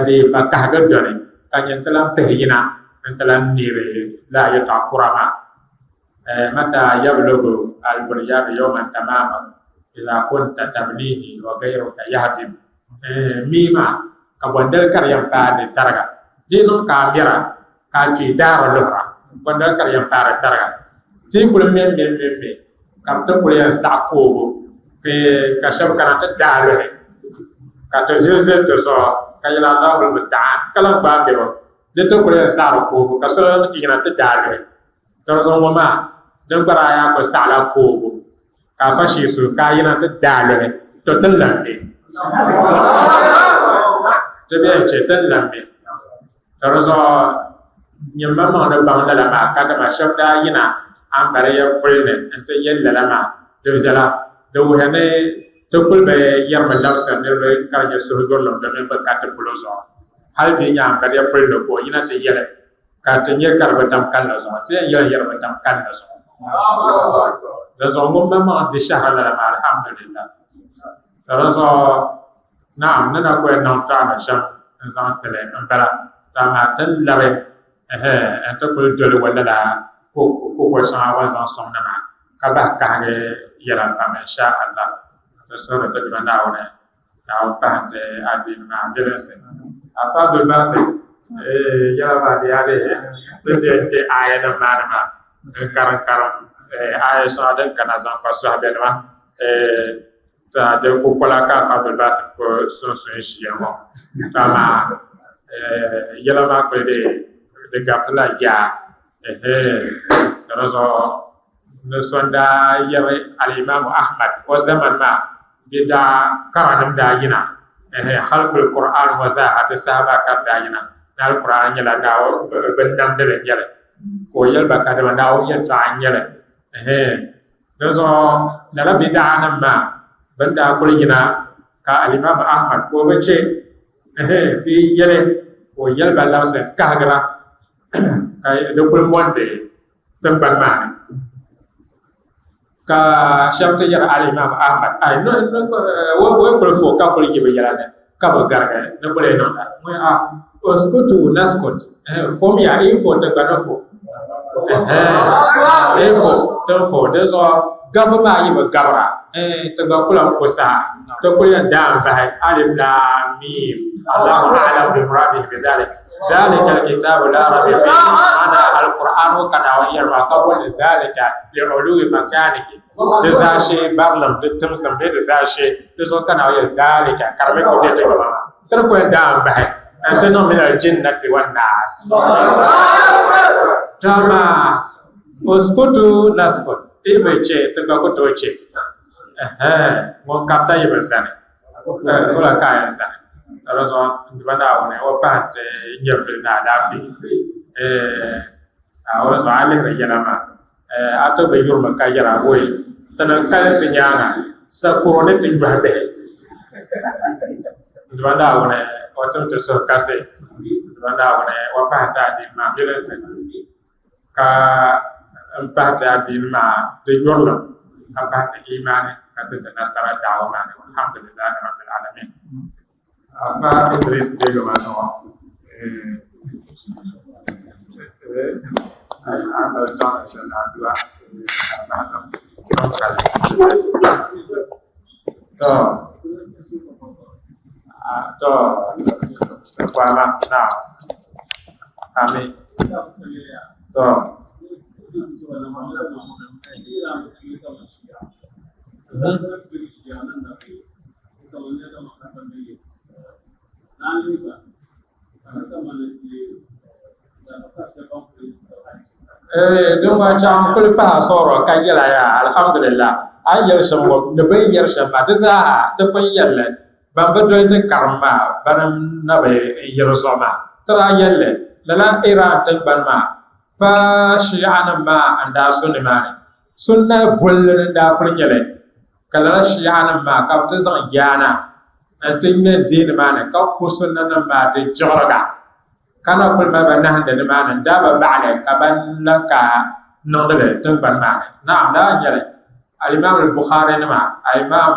di pa kahigi dɔni, ka nyin ti lan pihi yina nti lan neeri lala yɛtɔɣ kura maa. Mata yablugu al-bunyanu yawman tamaman idha kunta tabnihi wa gayruka yahdim. Mii maa, ka bɔndali ka di yɛn paai di tariga? Di yi niŋ ka a mɛra ka a kpe daari luhira, bɔndali ka di yɛn paai di tariga? Ti yi kuli mɛmmɛmmɛmmɛ ka bɛ ti kuli yɛn saɣi koobu ka shɛba kana ti daai luhi ka ti zilizili ti zuɣu ka yɛli Allahul musta'an ka lan gbaai mɛbu di ti kuli yɛn saɣiri koobu ka so yina ti daai luhi. Dinzuɣu ŋɔ maa din gba daa yaa kuli saɣila koobu ka afa shiisu ka a yina ti daai luhi to ti ni lan be. Ti bɛ yɛn chɛ ti ni lan be. Ka di zuɣu nyini maŋmaŋ ni baŋ lala maa kadama shɛba daa yina ambaliya puli ni nti yɛli lala maa, di viɛla. Di wuhiya ni ti kuli bi yɛrimi labisiri niriba ka di nyɛ suhuyurilim domin bɛ ka ti polo zuɣu. Hali bɛ yi nya ambaliya puli ni ka o yina ti yɛli ka ti nya ka di bi tam kalinli zuɣu, ti yɛn yɛli ya di bi tam kalinli zuɣu. Di zuɣu ŋun maŋmaŋ di shɛhira lala maa, alhamdulillah. Ka di zuɣu Naam, ni na ku yɛn niŋ tɔɣimi shɛm n-zaŋ ti li m-bala, to amaa ti ni labi ɛhɛ nti kuli doli o lala kukol shɛŋa o ni zaŋ sɔŋ ni maa, ka bahi kahigi yɛla pam insha Allah. Ti suhiri ti Duuma Naawuni Naawuni pahi nti adiini maa milinsi. Afa Abdul Basit, eeh yɛla maa di yaa di ti ni yɛn kpe aayanim maa ni maa n-karim karim aaya shɛŋa din kana zaŋ kpa sɔhibenima eeh. Taa di kukola ka afa Abdul Basit ku sunsun ʒiya ŋɔ. To amaa yɛla maa kuli di di garitila yaa ka di zuɣu ni so n-daa yɛri Al-Imaamu Ahmad o zamani maa bɛ daa karanim daa yina khalqul Qur'an ŋɔ zaaha di saha maa ka di daa yina ni Al-Qur'an nyɛla Naawuni binnamdili n-nyɛli ka o yɛli ba kadama Naawuni yɛltɔɣa n-nyɛli. Dinzuɣu lala bidaanim maa bɛn daa kuli yina ka Alimam Ahmad ka o bi chɛ bɛ yɛli ka o yɛli ba labisi n-kahigira ka di kuli mɔndi tiŋgbani maa ni. Ka shɛba ti yɛri Alimam Ahmad, Ai, o yi kuli fo ka kuli yi bɛ yɛla ni ka bi garigi ni kuli yɛn niŋda. Ŋun a uskutu naskut, fomiya yi fo ti gba ni fo. Yi fo ti ni fo, dinzuɣu gabu maa yi bi gabira ti gba kula n-ku saha ti kuli yɛn daai m-bahi alif laam miim Allahu a'lam bi muradihi bi dhalik dhalika al-kitabu la rayba fihi ma'ana al-Qur'an ŋɔ ka Naawuni yɛri maa ka boli dhalika li uluwi makanihi Di zaashee barilim, di timsim bee di zaashee, di zuɣu ka Naawuni yɛli, Daalika, ka di mi ku be ti gba maa. Ti ni ku yɛn daai m-bahi n-ti niŋ min al-jinnati wan-naas. To amaa, uskutu naskut, ti yi bi chɛ, ti gba ku tooi chɛ. Ɛhɛn, ŋun karita yi bi zani, wula ka a yɛn zani? Ka di zuɣu n Duuma Naawuni o pahi nti nyɛvili ni alaafee. Ɛɛh, o zuɣu a lihiri yɛla maa. A ti bi yurimi ka yɛra, Woi, ti niŋ kalinsi nyaaŋa, sakuro ni ti nyɔhi bihi. N Duuma Naawuni, o tim ti suhu kasi. N Duuma Naawuni, o pahi ti adiini maa milinsi, ka m pahi ti adiini maa di yurilim, ka pahi ti imaani, ka ti ti nasara da'awa maa ni. Alhamdulillahi Rabbil Alamin. Afa Idris Bello maa zuɣu to to kwama na ami to. Din maa chaŋ n kuli pahi sɔrɔ ka yɛla yaa alhamdulillah a ni yɛli shɛm ŋɔ ni bɛ ni yɛri shɛm maa di zaaha ti pun yɛlli ban bi doli ti karim maa bani na bi yi di zuɣu maa ti daa yɛlli lala Iran tiŋgbani maa pa Shii'a nim maa n daa su nimaani Sunna bolli ni daa kuli nyɛli ka lala Shii'a nim maa ka bi ti zaŋ yaana n ti ŋmɛ deeni maa ni ka ku sunna nim maa di jiɣiriga ka na kuli mali ba nahindi ni maa ni n-daa ba baɣili ka ban lahi ka niŋdi li tiŋgbani maa ni. Naam, lala n-nyɛ li. Al-Imam al-Bukhari nima, Al-Imam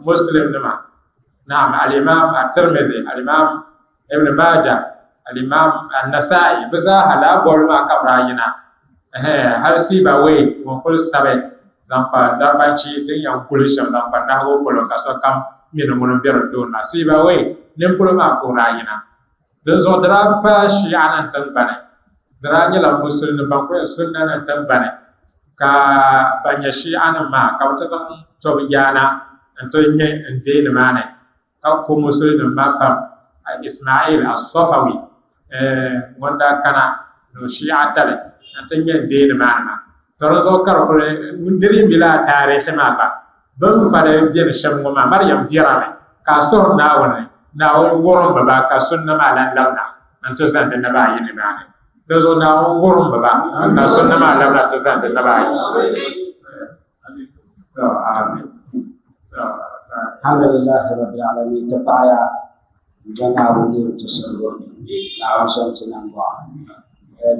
Muslim nima, naam, Al-Imam at-Tirmidhi, Al-Imam Ibn Majah, Al-Imam an-Nasa'i, bɛ zaaha lala bɔbili maa ka bɛ daa yina. Ɛhɛn, hali Sibawayh ŋun kuli sabi zaŋ kpa Dagbanchi din yɛn guli shɛm zaŋ kpa nahigu polo ka sokam mi ni ŋuni m-be di tooni maa. Sibawayh nimpolo maa ka o daa yina. Dinzuɣu di daa pa Shiianim tiŋgbani, di daa nyɛla Musulinim ban kuli nyɛ Sunnanim tiŋgbani ka ban nyɛ Shiianim maa ka bɛ ti zaŋ tɔbu yaana nti ŋme n-deei nimaani. Ka ku Musulinim maa pam, Ismail as-Safawi ŋun daa kana ni o Shi'a tali nti ŋme n-deei nimaani maa. To di zuɣu ka di kuli niri yi mi lala taarihi maa gba, bɛ ni fali beni shɛm ŋɔ maa, Mariam biɛrimi ka a suhiri Naawuni ni Naawuni wurim ba ka sunna maa lan labina nti zani di naba ayi nimaani. Di zuɣu Naawuni wurim ba ka sunna maa labina nti zani di naba ayi. Alhamdulillahi rabbil alamin ti paɣaya n-je Naawuni ni ti suhigu Naawuni sɔŋ ti nambɔɣu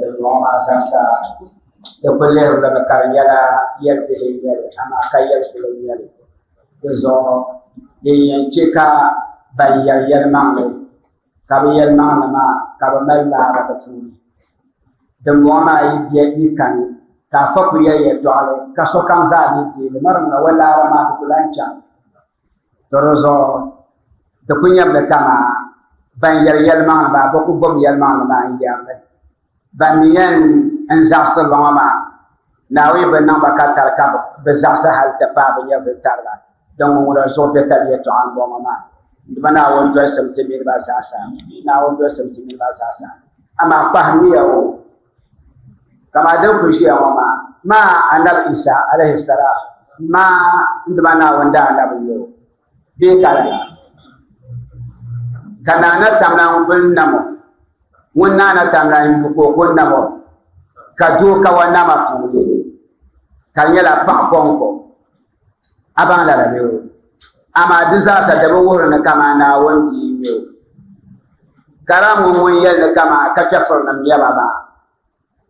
din bɔŋɔ maa zaasa ti kuli lihiri li mi ka di nyɛla yɛl bihi n-nyɛ li amaa ka yɛl kuli n-nyɛ li di zuɣu din yɛn che ka ban yɛri yɛlimaŋli ka bɛ yɛlimaŋli maa ka bɛ mali laara di puuni. Dimbɔŋɔ maa yi be yi kani, ka afa kul yɛli yɛtɔɣili, ka sokam zaa mi deei li, mari ŋuna o laara maa di ku lan chaŋ. To di zuɣu di kul nyɛmi kaman ban yɛri yɛlimaŋli maa bɛ ku gbibi yɛlimaŋli maa n-yɛri li. Ban mi yɛn n zaɣisiri ba ŋɔ maa, Naawuni yi bi niŋ ba ka tari ka bɛ zaɣisi hal ti paai bɛ nyɛvili tariga. Din ŋɔ ŋuna zuɣu bɛ tabi yɛtɔɣa m-bɔŋɔ maa, Dama Naawuni dolisim ti mini ba zaasa, Naawuni dolisim ti mini ba zaasa. Amaa kpahimmiya o, kaman din kul ʒiya ŋɔ maa, maa Anabi Isa alahi salam maa n-dama Naawuni daanabi n-nyɛ o bee ka lala? Ka Naa na tamla n-kul nam o, ŋun Naa na tamla n-yu ka o kul nam o, ka doo ka o nama puuni, ka di nyɛla paɣ kɔŋko. A baŋ lala bee o? Amaa di zaasa di bi wuhiri ni kaman Naawuni bia n-nyɛ o. Karam ŋun ŋun yɛli ni kaman ka chɛfirinim nyɛ ba maa,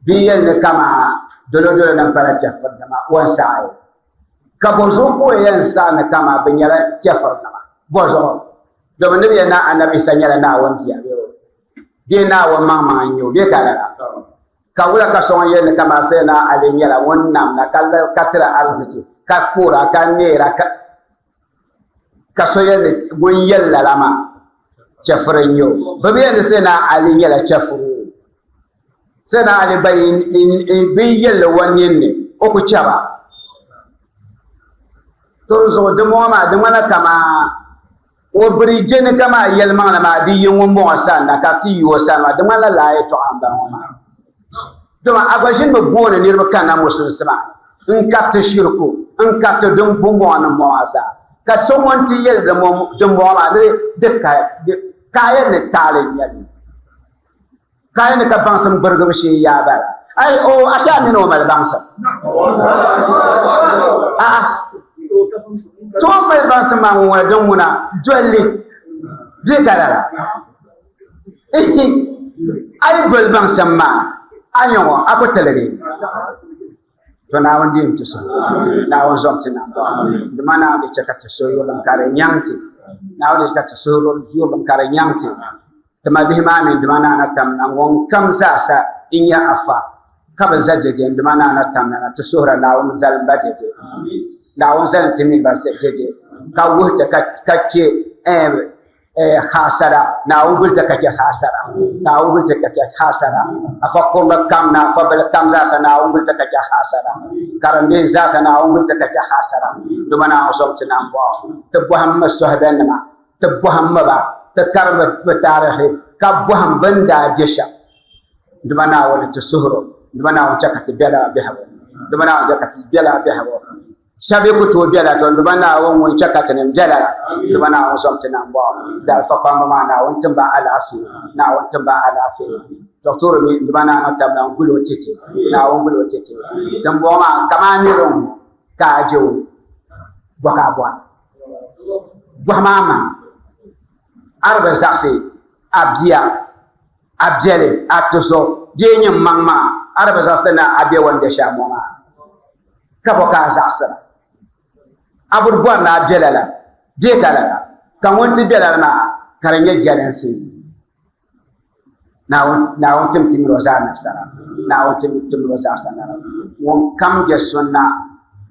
bee yɛli ni kaman dolodolonim pala chɛfirinima, o ni saɣi. Ka bɔzuɣu ka o yɛn saɣi ni kaman bɛ nyɛla chɛfirinima? Bɔzuɣu? Domin ni bɛ yɛli ni Anabi Isa nyɛla Naawuni bia bee o? Bee Naawuni maŋmaŋ n-nyɛ o bee ka lala? Ka wula ka so ŋun yɛli ni kaman Sayyidina Ali nyɛla ŋun nam na ka tira arzichi, ka koora, ka neera, ka so yɛli ni ŋun yɛli lala maa chɛfuri n-nyɛ o. Bɛ bi yɛli ni Sayyidina Ali nyɛla chɛfuri o. Sayyidina Ali gba bɛ yi yɛli li o ninni o ku chɛ ba. To di zuɣu dimbɔŋɔ maa di ŋmanila kaman O biri je ni kaman yɛlimaŋli maa di yi ŋumbɔŋɔ sani na ka ti yi o sani maa, di ŋmanila lala yɛtɔɣa m-bala ŋɔ maa. Dama a gba ʒini mi booni niriba kanna musulinsi maa n-kariti shiriku, n-kariti dimbɔŋɔnim ŋɔ maa zaa. Ka so ŋun ti yɛli dimbɔŋɔ maa ni di kaaya ni taali n-nyɛ li. Kaaya ni ka baŋsim gbirigibu shee yaa bala. Ai o ashe a mini o mali baŋsim. A'a to o mali baŋsim maa ŋun ŋuna din ŋuna dolli bɛ ka lala. Ihi a yi doli baŋsim maa a nya ŋɔ a ku tiligi. To Naawuni deem ti suhu. Naawuni zom ti nambɔɣu. Dama Naawuni di chɛ ka ti suhuyurilim ka di nyaŋ ti. Naawuni di chɛ ka ti suhuyurilim ka di nyaŋ ti. Ti mabihi maa mini dama naa na tam na ŋunkam zaasa n-nyɛ afa ka bi za dɛde n-dama naa na tam na na ti suhira Naawuni zalim ba dɛde. Naawuni zalim ti mini ba dɛde ka wuhi ti ka chɛ Hasada, Naawuni guli ti ka chɛ hasada. Naawuni guli ti ka chɛ hasada. Afa kurili kam ni afa bili kam zaasa Naawuni guli ti ka chɛ hasada. Karimbihi zaasa Naawuni guli ti ka chɛ hasada. Duma Naawuni zom ti nambɔɣu. Ti bɔhimmi sɔhibenima, ti bɔhimmi ba, ti karimmi bɛ taarihi ka bɔhim bɛ ni daa je shɛm. Duma Naawuni ti suhir o. Duma Naawuni chɛ ka ti bela a biɛhigu. Duma Naawuni chɛ ka ti bela a biɛhigu. Shɛba yi ku tooi bela, tɔ Duuma Naawuni ŋun chɛ ka tinim bela la, Duuma Naawuni zom ti nambɔɣu. Di alifa kpamba maa, Naawuni tim ba alaafee, Naawuni tim ba alaafee. Doctor mi, Duuma Naawuni tabila n-guli o ti ti, Naawuni guli o ti ti. Dimbɔŋɔ maa, kaman niriba ŋɔ ka a je o, bɔ ka a bɔri? Bɔhim a maŋ, a di bi zaɣisi a bia, a biɛli, a tuso bee nyin maŋ maa, a di bi zaɣisi ni a be o ni be shɛm ŋɔ maa? Ka bɔ ka a zaɣisira? A bi bɔri ni a be lala bee ka lala? Ka ŋun ti be lala maa ka di nyɛ jɛlinsi. Naawuni tim ti mini o zaa nasara. Naawuni tim ti mini o zaa nasara. Ŋun kam je sunna,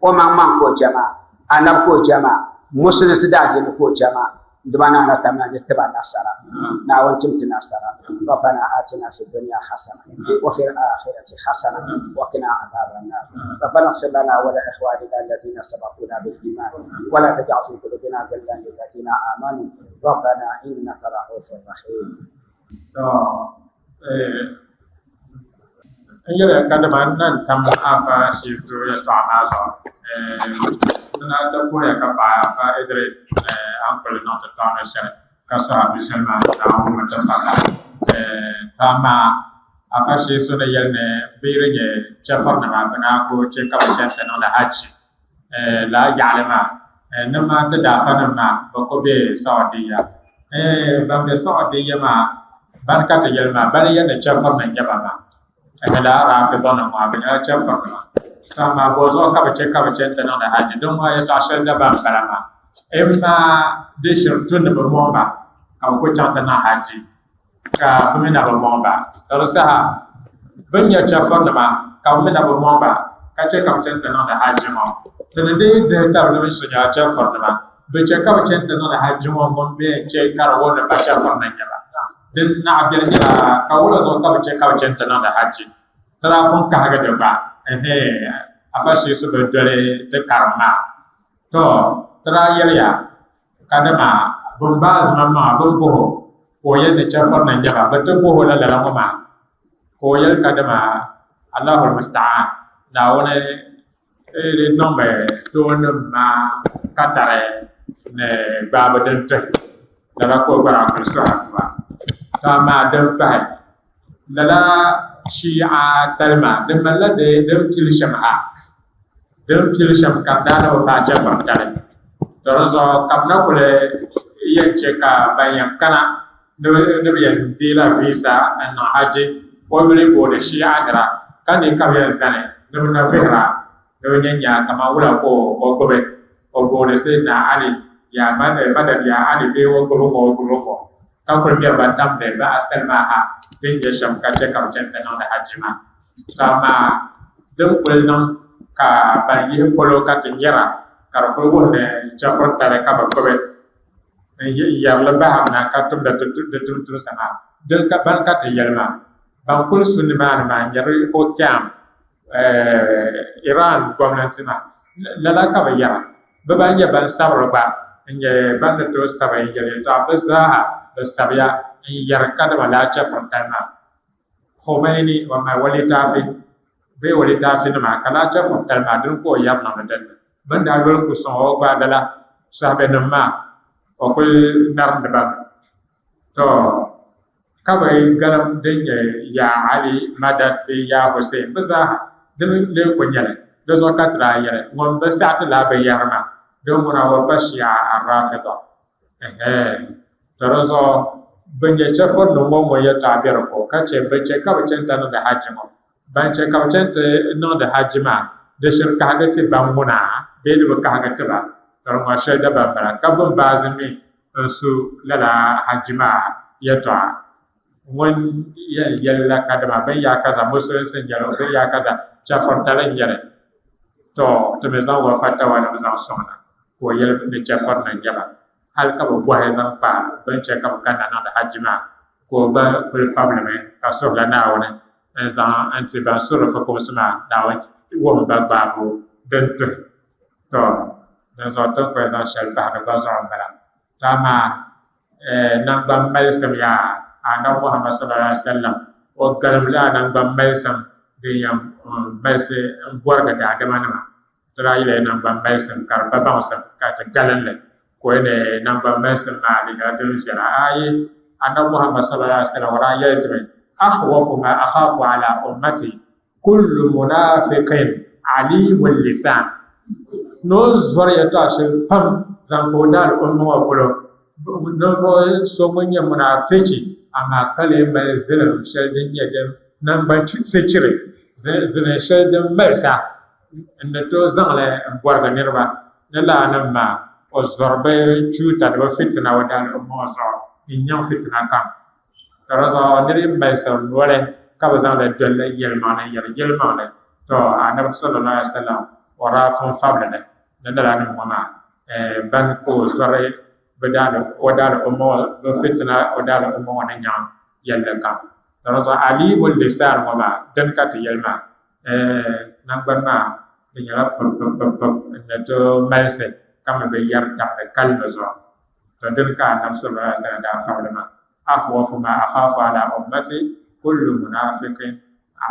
o maŋmaŋ ka o je maa, anabi ka o je maa, musulinsi daadiini ka o je maa. Duma na na tamna ni tiba nasara. Naawuni tim ti nasara. Rabbana atina fi dunya hasana wa fil akhirati hasana wa qina adhaban nar. Rabbana ighfir lana wa li ikhwanina alladhina sabaquna bil iman wa la taj'al fi qulubina ghillan lil ladhina amanu. Rabbana innaka ra'ufur rahim. To, n yɛliya kadama n na tam afa Shiitu yɛltɔɣa maa zuɣu. N na ti puhiya ka paɣi afa Idris a ni kuli niŋ ti tɔɣino shɛli ka suhi a bia shɛli maa Naawuni mi ti pahila. To amaa afa Shiitu ni yɛli ni bɛ yi di nyɛ chɛfurinima bɛ naan ku chɛ ka bɛ chani ti niŋdi haji lala yaɣili maa ni maa ti daafanim maa bɛ ku be Saudiya. Ban be Saudiya maa bani ka ti yɛli maa bani yɛli ni chɛfurinim n-nyɛ ba maa. Lala Raafidanim maa bɛ nyɛla chɛfurinima. To amaa bɔ zuɣu ka bɛ che ka bɛ chani ti niŋdi haji? Din ŋɔ yɛtɔɣ shɛli dabam m-bala maa. Amaa di shiri tu ni bɛ mɔŋ ba ka bɛ ku chaŋ ti niŋ haji. ka bɛ mi na bi mɔŋ ba. Ka di saha bɛ ni nya chɛfurinima ka bɛ mi na bi mɔŋ ba, ka chɛ ka bɛ chani ti niŋdi hajji ŋɔ. Ti ni dii dihi tabili ni bɛ so nyɛla chɛfurinima, bɛ chɛ ka bɛ chani ti niŋdi hajji ŋɔ ŋun bɛ yɛn chɛ ka di wuhi ni pa chɛfurinim n-nyɛ ba. Din naɣ biɛli nyɛla ka wula zuɣu ka bɛ chɛ ka bɛ chani ti niŋdi hajji? Ti daa pun kahigi di gba, ɛhɛɛ, Afa Shiisu bi doli ti karim maa. Tɔ! Ti daa yɛliya Kadama bɛn baai ziman maŋa bɛ ni bɔh o ka o yɛli ni chɛfurinim n-nyɛ ba, bɛ ti bɔh o la lala ŋɔ maa ka o yɛli kadama Allahul Musta'an, Naawuni di niŋmi toonnim maa katari ni gbaabu din tuhi. Lala ka o gba daa kuli suhi adua. To amaa din pahi, lala Shii'a tali maa di malila din pili shɛm ha. Din pili shɛm ka bɛ daa na bi paai chɛfuritali. To di zuɣu ka bɛ na kuli yɛn chɛ ka ban yɛn kana ni bɛ yɛn deela visa n-niŋ haji o yuli booni Shia nira ka ni ka bɛ yɛn zani ni bɛ na vihira ni bɛ nya nya kaman wula ka o gbubi o booni Sayyidina Ali yaa madad yaa Ali bee o gbubi ŋɔ o gbubi ŋɔ ka kuli mɛri ba tamdi bɛ asali maa ha din nyɛ shɛm ka chɛ ka bɛ chani ti niŋdi haji maa. To amaa din kuli niŋ ka ban yihi polo ka ti nyɛra ka di kuli wuhi ni chɛfuritali ka bɛ gbubi n-yɛri li bahirina ka tumdi di tumtumsa maa, din ka bani ka ti yɛli maa, ban kuli su nimaani maa n-nyɛri o kpɛm Iran gomnanti maa, lala ka bɛ yɛra. Bɛ ban nyɛ ban sabiri gba n-nyɛ ban ni tooi sabi n-yɛli yɛltɔɣa, bɛ zaaha bɛ sabiya n-yɛri kadama lala chɛfuritali maa. Khomeini o mali o litaafi bee o litaafi nima ka lahi chɛfuritali maa dini ka o yɛri niŋdi din ni. Bɛ ni daa yoli ku sɔŋ o gba lala sɔhibe nim maa o kuli narimdi ba mi. To ka bɛ galim din nyɛ Yaa Ali Madad bee Yaa Hussein bɛ zaaha dini lee ku nyɛli. Di zuɣu ka ti daa yɛli ŋun bi saɣi ti lala binyɛhiri maa din ŋuna o pa Shia Ar-Rafida. Ɛhɛɛ, to di zuɣu bɛ nyɛ chɛfurinim ŋɔ ŋɔ yɛtɔɣa be di ko, ka chɛ bɛ chɛ ka bɛ chani ti niŋdi hajji ŋɔ. Ban chɛ ka bɛ chani ti niŋdi hajji maa, di shiri kahigi ti ba ŋuna bee di bi kahigi ti ba? To di ŋɔ shɛli dabam bala, ka bɛn baazi mi n-su lala hajji maa yɛtɔɣa. Ŋun yɛn yɛli la kadama bɛn yaa kaza musulinsi n-nyɛli o, bɛn yaa kaza chɛfuritali n-nyɛli, to ti mi zaŋ o fatawa nim zaŋ sɔŋ na ka o yɛli ni chɛfurinim n-nyɛ ba. Hali ka bɛ bɔhi zaŋ kpa bɛ ni chɛ ka bɛ kanna niŋdi hajji maa, ka o gba kuli fabilimi ka suhila Naawuni n-zaŋ n-ti ban suri fukumsi maa, Naawuni wuhim ba gbaabu din tuhi. Tɔ! Dinzuɣu ti ni kuli zaŋ shɛli pahi di gba zuɣu m-bala. Tɔ amaa naŋgban malisim yaa Anabi Muhammad sallallahu alaihi wasallam o galim lala naŋgban malisim din yɛn malisi n-bɔrigi daadama nima. Ti daa yɛliya naŋgban malisim ka di pa baŋsim ka ti galim li ka o ni naŋgban malisim maa di nyɛla din viɛla. Aai, Anabi Muhammad sallallahu alaihi wasallam o daa yɛli ti mi, Akhwafu ma akhafu ala ummati kullu munafiqin alimul lisan. Ni o zɔri yɛtɔɣa shɛli pam zaŋ kpa o daaliumma ŋɔ polo, ninvuɣ so ŋun nyɛ munaafichi amaa ka lee mali zilim shɛli din nyɛ din naŋgban sichiri, zilim shɛli din malisa n-ni tooi zaŋ li m-bɔrigi niriba ni lala nim maa, o zɔri bɛ chuuta ni bɛ fitina o daaliumma ŋɔ zuɣu n-nyaŋ fitina kam. Ka di zuɣu nir yi malisiri noli ka bi zaŋ li doli yɛlimaŋli n-yɛri yɛlimaŋli, tɔ Anabi sallallahu alaihi wasallam o daa pun fabili li ni lala nim ŋɔ maa ban ka o zɔri bɛ o daaliumma ŋɔ bɛ fitina o daaliumma ŋɔ ni nyaŋ yɛlli kam. Ka di zuɣu alimul lisaan ŋɔ maa dini ka ti yɛli maa naŋgbani maa di nyɛla pip-pip-pip n-ni ti malisi ka mi bi yɛri tabili kalimi zuɣu. To dini ka Anabi sallallahu alaihi wasallam daa fabili maa, Akhwafu ma akhafu ala ummati kullu munafiqin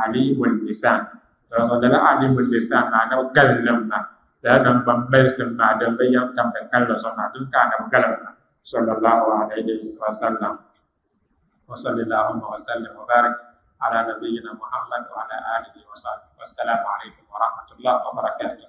alimul lisan. To zuɣu lala alimul lisan maa Anabi galinlim maa, lala naŋgban malisim maa din bi yɛm tamdi kalimi zuɣu maa dini ka Anabi galim maa sallallahu alaihi wasallam. Wa salli Allahumma wa sallim wa barik ala nabiyyina Muhammad wa ala alihi wa sahbihi. Wassalamu alaikum wa rahmatullah wa barakatuh.